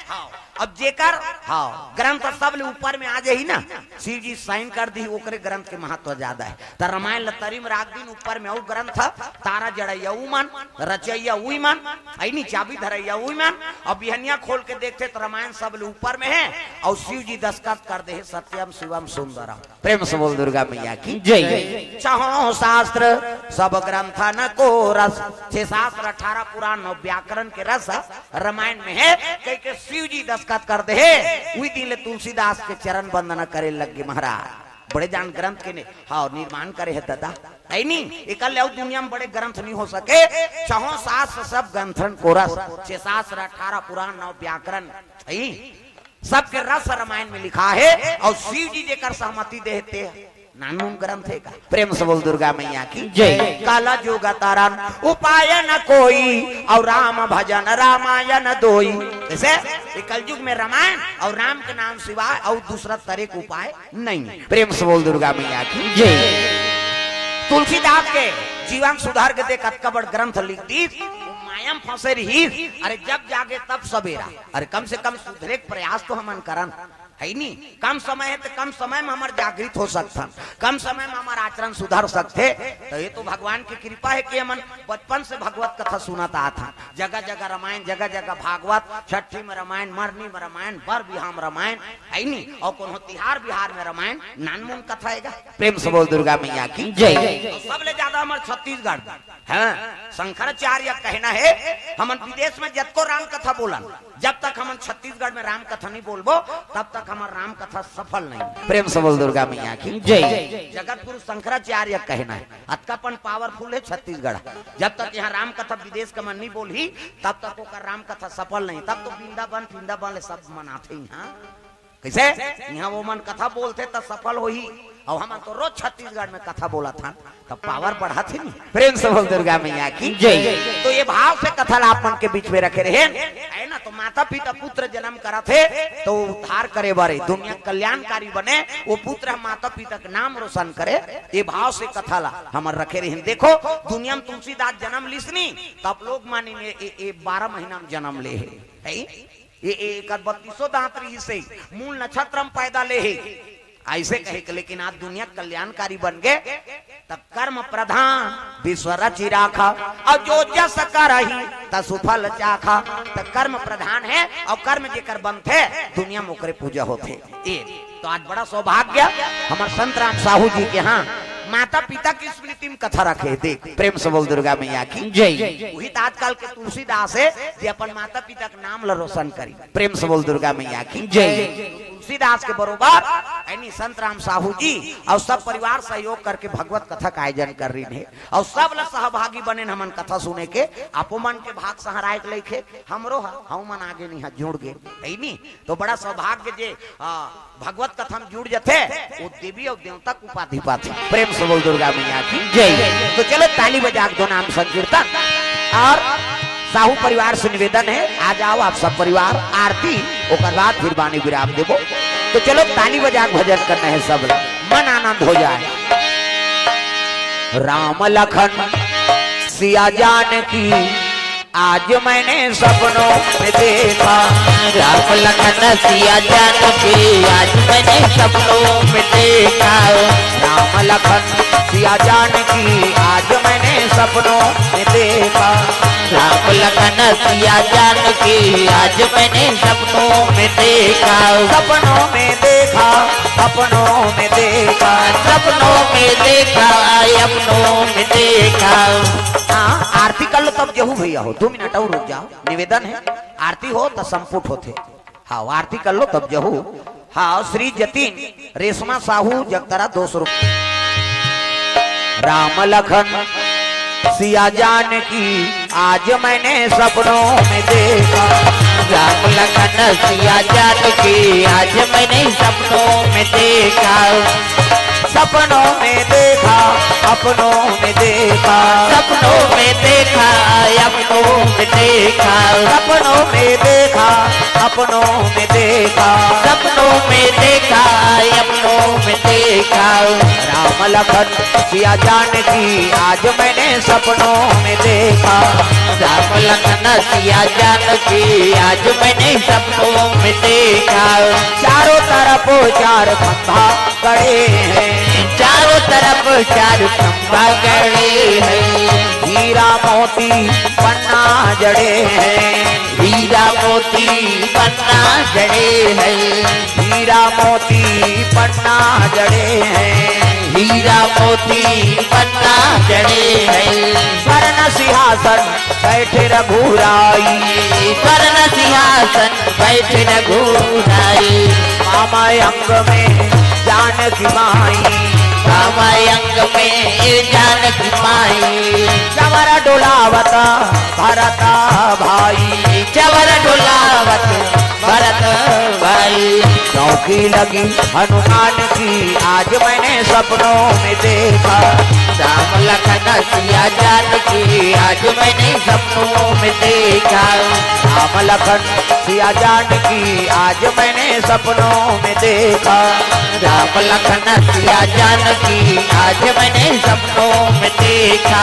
हाँ, अब जेकर, हाँ, ग्रंथ सब ले ऊपर में आ जाही ना, शिव जी sign कर दिही, ओकरे ग्रंथ के महत्व ज्यादा हे। त रामायण ल तरी म राख दिन, ऊपर में अउ ग्रंथ, तारा जड़इया उमन, रचइया उही मन, अइनी चाबी धरइया उही मन। अब बिहनिया खोल के देखथे त रामायण सब ले ऊपर में हे, अउ शिव जी दस्तखत कर दे हे, सत्यम शिवम सुंदरम। प्रेम से बोल दुर्गा मैया की जय। छहों शास्त्र सब ग्रंथन को रस, छह शास्त्र, अठारह पुराण, नौ व्याकरण के रस रामायण में हे, कहिके शिव जी दस्तखत कर दे हे। उही दिन ले तुलसीदास के चरण वंदना करे लग गे महाराज। बड़े जान ग्रंथ के ने, हाँ, निर्माण करे हे दादा, है नी? एकर ले अउ दुनिया में बड़े ग्रंथ नहीं हो सके। छहों शास्त्र सब ग्रंथन को रस, छह शास्त्र, अठारह पुराण, नौ व्याकरण, है? सबके रस रामायण में लिखा हे, अउ शिव जी जेकर सहमति दे हे ते नानमुन ग्रंथ हे का? प्रेम से बोल दुर्गा मैया की जय। कल जुग तरन उपाय न कोई, अउ राम भजन रामायण दोई। जइसे ये कलयुग में रामायण अउ राम के नाम सिवाय अउ दूसरा तरे के उपाय नहीं। प्रेम से बोल दुर्गा मैया की जय। तुलसीदास के जीवन सुधार के देख अतका बड़ ग्रंथ लिख दिस, वो माया म फंसे रहिस। अरे जब जागे तब सबेरा, अरे कम से कम सुधरे के प्रयास तो हमन करन, है नी? कम समय हे त कम समय में हमर जागृत हो सकथन, कम समय में हमर आचरण सुधर सकथे। त ये तो भगवान के कृपा हे कि हमन बचपन से भगवत कथा सुनत आत हन। जगह जगह रामायण, जगह जगह भागवत, छठी में रामायण, मरनी में रामायण, बर बिहाव में रामायण, है नी? अउ कोनो तिहार बिहार में रामायण, नानमुन कथा हे गा। प्रेम से बोल दुर्गा मैया की जय। अउ सबले ज्यादा हमर छत्तीसगढ़, हाँ, शंकराचार्य कहना हे, हमन विदेश में जतको राम कथा बोलन, जब तक हमन छत्तीसगढ़ में राम कथा नहीं बोलबो, तब तक हमर राम कथा सफल नहीं। प्रेम से बोल दुर्गा मैया की जय। जगत गुरु शंकराचार्य कहना हे, अतका अपन powerful हे छत्तीसगढ़। जब तक यहाँ राम कथा विदेश के मन नहीं बोलही, तब तक ओकर राम कथा सफल नहीं। तब तो वृंदावन फिंदावन ले सब मनाथे यहाँ। कइसे? यहाँ वो मन कथा बोलथे त सफल होही, अउ हमन तो रोज छत्तीसगढ़ में कथा बोलत हन, त power बढ़त हे नी। प्रेम से बोल दुर्गा मैया की जय। तो ये भाव से कथा ला आप मन के बीच में रखे रहेन, है ना? तो माता पिता पुत्र जन्म करत हे तो उद्धार करे बर, दुनिया कल्याणकारी बने, वो पुत्र ह माता पिता के नाम रोशन करे, ये भाव से कथा ला हमन रखे रहेन। देखो दुनिया में तुलसीदास जन्म लिस नी, त आप लोग मानिन ये, ये, ये बारह महीना में जन्म ले हे, है? ये, ये एकर बत्तीसों दांत रहिस हे, मूल नक्षत्र में पैदा ले हे, अइसे कहे के, लेकिन आज दुनिया कल्याणकारी बन गे, त कर्म प्रधान विश्व रचि राखा, अउ जो जस करही त सुफल चाखा। त कर्म प्रधान हे, अउ कर्म जेकर बनथे, दुनिया में ओकरे पूजा होथे। ए, तो आज बड़ा सौभाग्य हमर संतराम साहू जी के यहाँ माता पिता की स्मृति में कथा रखे। देख, प्रेम से बोल दुर्गा मैया की जय। उही त आजकल के तुलसीदास हे जे अपन माता पिता के नाम ल रोशन करी। प्रेम से बोल दुर्गा मैया की जय। तुलसीदास के बरोबर ऐनी संत राम साहू जी अउ सब परिवार सहयोग करके भगवत कथा का आयोजन कर रही हे अउ सब ल सहभागी बने हमन कथा सुने के। आपो मन के भाग सहराए के लइक हे, हमरो ह, हमू मन आगे नहीं ह जुड़ गे, है नी? तो बड़ा सौभाग्य जे, आ, भगवत कथा में जुड़ जथे, वो देवी अउ देवता के उपाधि पाथे। प्रेम से बोल दुर्गा मैया की जय। तो चलो ताली बजा के दो नाम संकीर्तन। और साहू परिवार से निवेदन है, आ जाओ आप सब परिवार, आरती, ओकर बाद फिर वाणी विराम देबो। तो चलो ताली बजा के भजन करना है सब, मन आनंद हो जाए। राम लखन सिया जानकी आज मैंने सपनों में देखा। राम लखन सिया जानकी आज मैंने सपनों में देखा। राम लखन सिया जानकी आज मैंने सपनों में देखा। राम लखन सिया जानकी आज मैंने सपनों में देखा। सपनों में देखा, सपनों में देखा। सपनों में देखा, सपनों में देखा। हाँ, आरती कर लो तब जहू भैया हो, दो मिनट और रुक जाओ, निवेदन है, आरती हो तो संपुट होथे। हाँ, आरती कर लो तब जहू। हाँ, श्री जतिन रेशमा साहू जगतरा दो सौ रुपये। राम लखन सिया जानकी आज मैंने सपनों में देखा। राम लखन सिया जानकी आज मैंने सपनों में देखा। सपनों में देखा, सपनों में देखा। सपनों में देखा, सपनों में देखा। सपनों में देखा, सपनों में देखा। सपनों में देखा, सपनों में देखा। राम लखन सिया जानकी आज मैंने सपनों में देखा। राम लखन सिया जानकी आज मैंने सपनों में देखा। चारों तरफ चार खंभा गड़े हैं। चारों तरफ चार खंभा गड़े हैं। हीरा मोती पन्ना जड़े हैं। हीरा मोती पन्ना जड़े हैं। हीरा मोती पन्ना जड़े हैं। हीरा मोती पन्ना जड़े हैं। स्वर्ण सिंहासन बैठे रघुराई। स्वर्ण सिंहासन बैठे रघुराई। वामा अंग में जानकी माई। वामा अंग में जानकी माई। चवर डोलावत भरत भाई। चवर डोलावत भरत भाई। चौकी लगी हनुमान की आज मैंने सपनों में देखा। राम लखन सिया जानकी आज मैंने सपनों में देखा। राम लखन सिया जानकी आज मैंने सपनों में देखा। राम लखन सिया जानकी आज मैंने सपनों में देखा।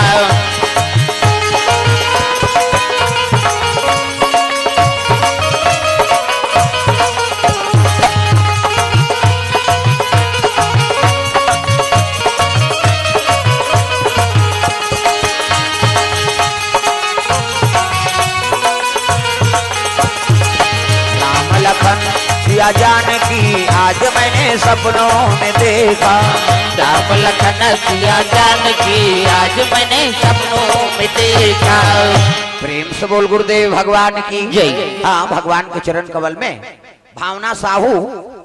राम लखन सिया जानकी आज मैंने सपनों में देखा। राम लखन सिया जानकी आज मैंने सपनों में देखा। प्रेम से बोल गुरुदेव भगवान की जय। हाँ, भगवान के चरण कमल में भावना साहू,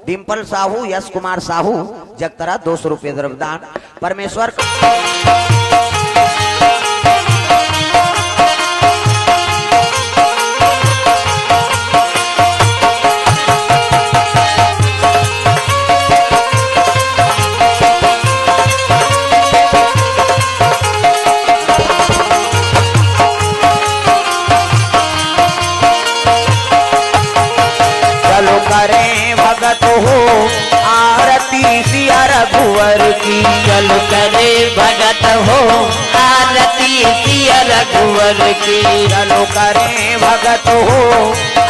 डिंपल साहू, यश कुमार साहू, जगतरा दो सौ रुपये द्रव्यदान। परमेश्वर चलो करें भगत हो आरती सिया रघुवर की। चलो करें भगत हो आरती सिया रघुवर की। चलो करें भगत हो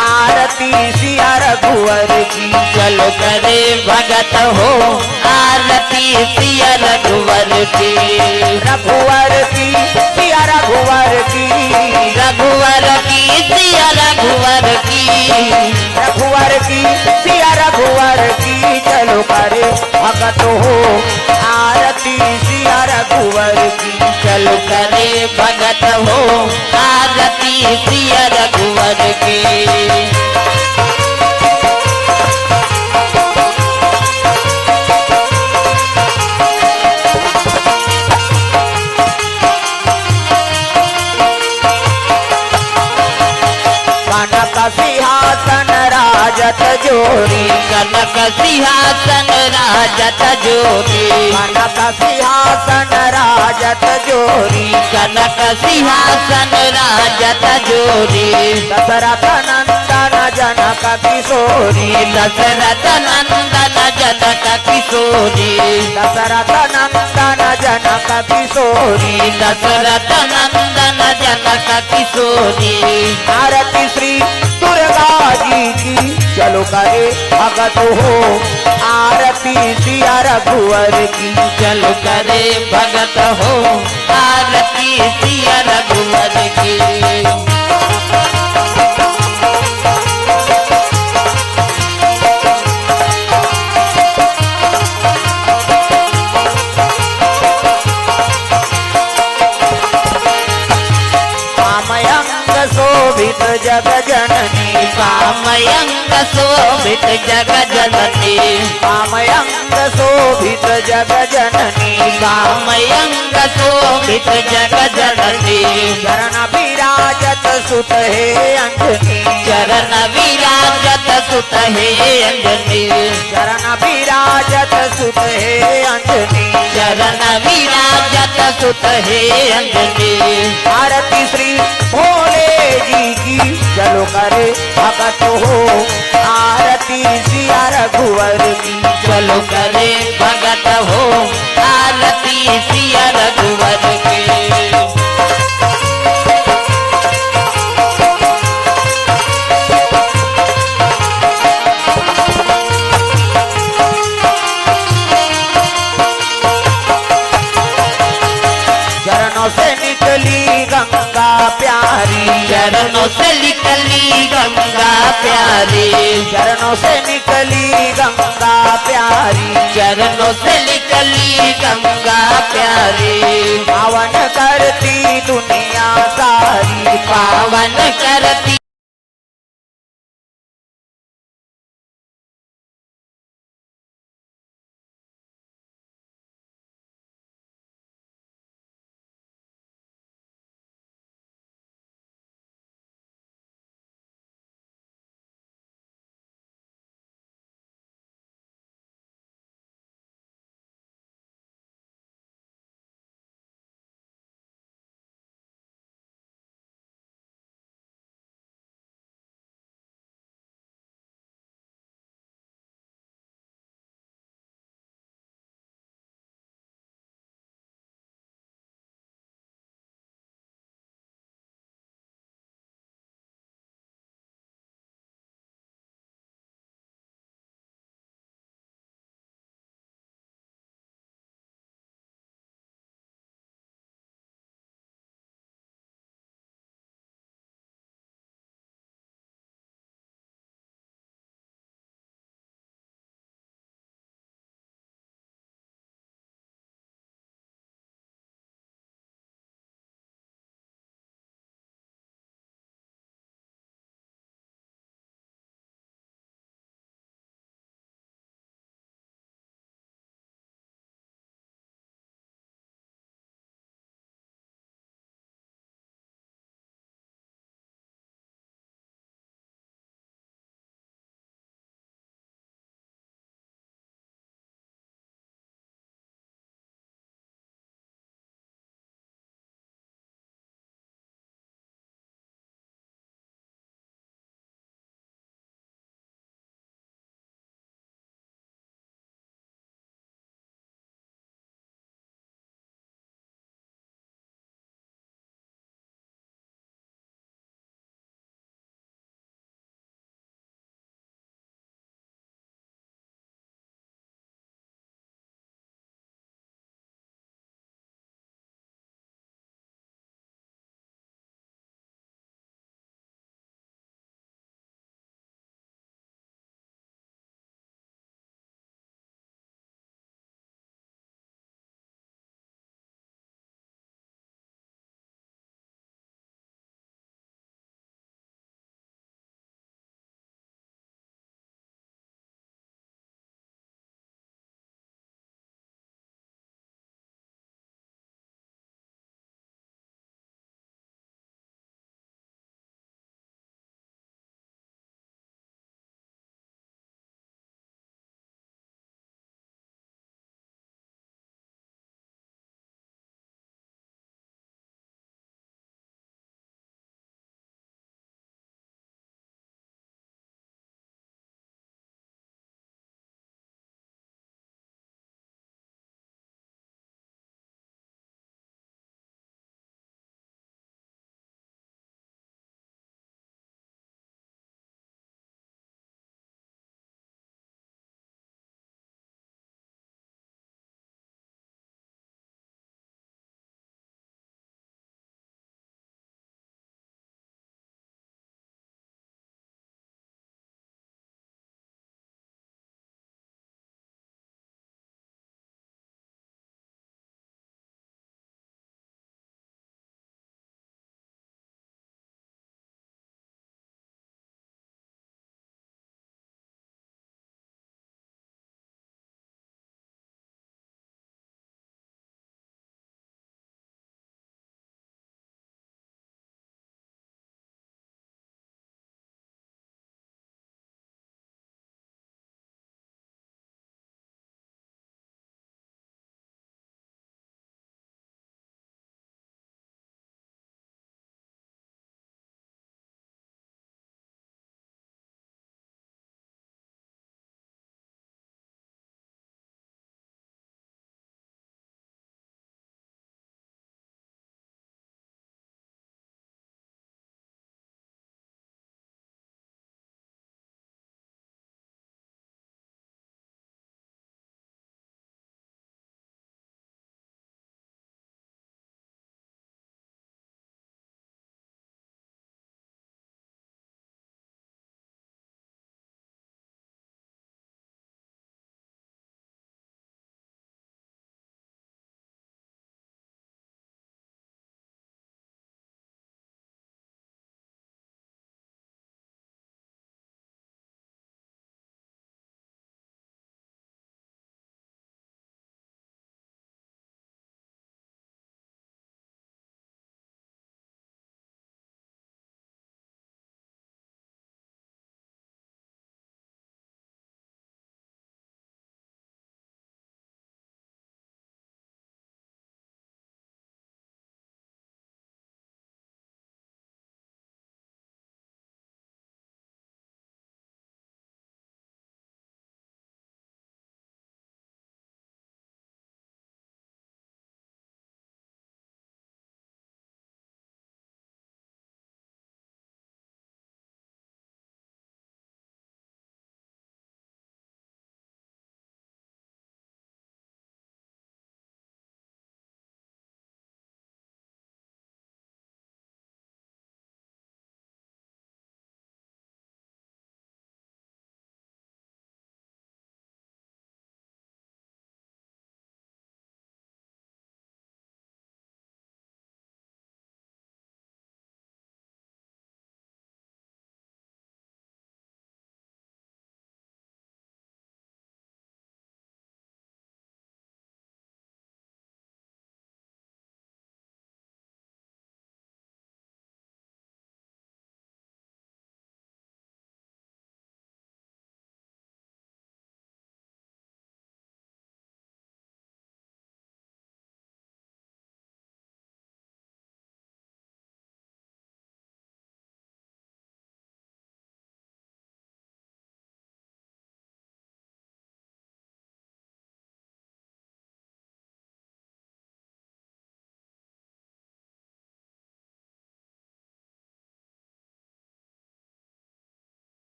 आरती सिया रघुवर की। चलो करें भगत हो आरती सिया रघुवर की। रघुवर की सिया रघुवर की। रघुवर की सिया रघुवर की। रघुवर की सिया रघुवर की। चलो करे भगत हो आरती सिया सीता रघुवर की। चलो करे भगत हो आरती सिया रघुवर की। कनक सिंहासन राजत जोरी। कनक सिंहासन राजत जोरी। कनक सिंहासन राजत जोरी। कनक सिंहासन राजत जोरी। दशरथ नंदन जनक किशोरी। दशरथ नंदन जनक किशोरी। दशरथ नंदन जनक किशोरी। दशरथ नंदन जनक किशोरी। आरती श्री दुर्गा जी की। चलो करे भगत हो आरती सिया रघुवर की। चलो करे भगत हो आरती सिया रघुवर की। पामयंग शोभित जग जननी। पामयंग शोभित जग जननी। पामयंग शोभित जग जननी। पामयंग शोभित जग जननी। चरण विराजत सुत हे अंजनी। चरण विराजत सुत हे अंजनी। चरण विराजत सुत हे अंजनी। चरण विराजत सुत हे अंजनी। आरती श्री भोले जी की। चलो करे भगत हो आरती सिया रघुवर की। चलो करे भगत हो आरती सिया रघुवर की। चरणों से निकली गंगा प्यारी। चरणों से निकली गंगा प्यारी। चरणों से निकली गंगा प्यारी। चरणों से निकली गंगा प्यारी। पावन करती दुनिया सारी। पावन कर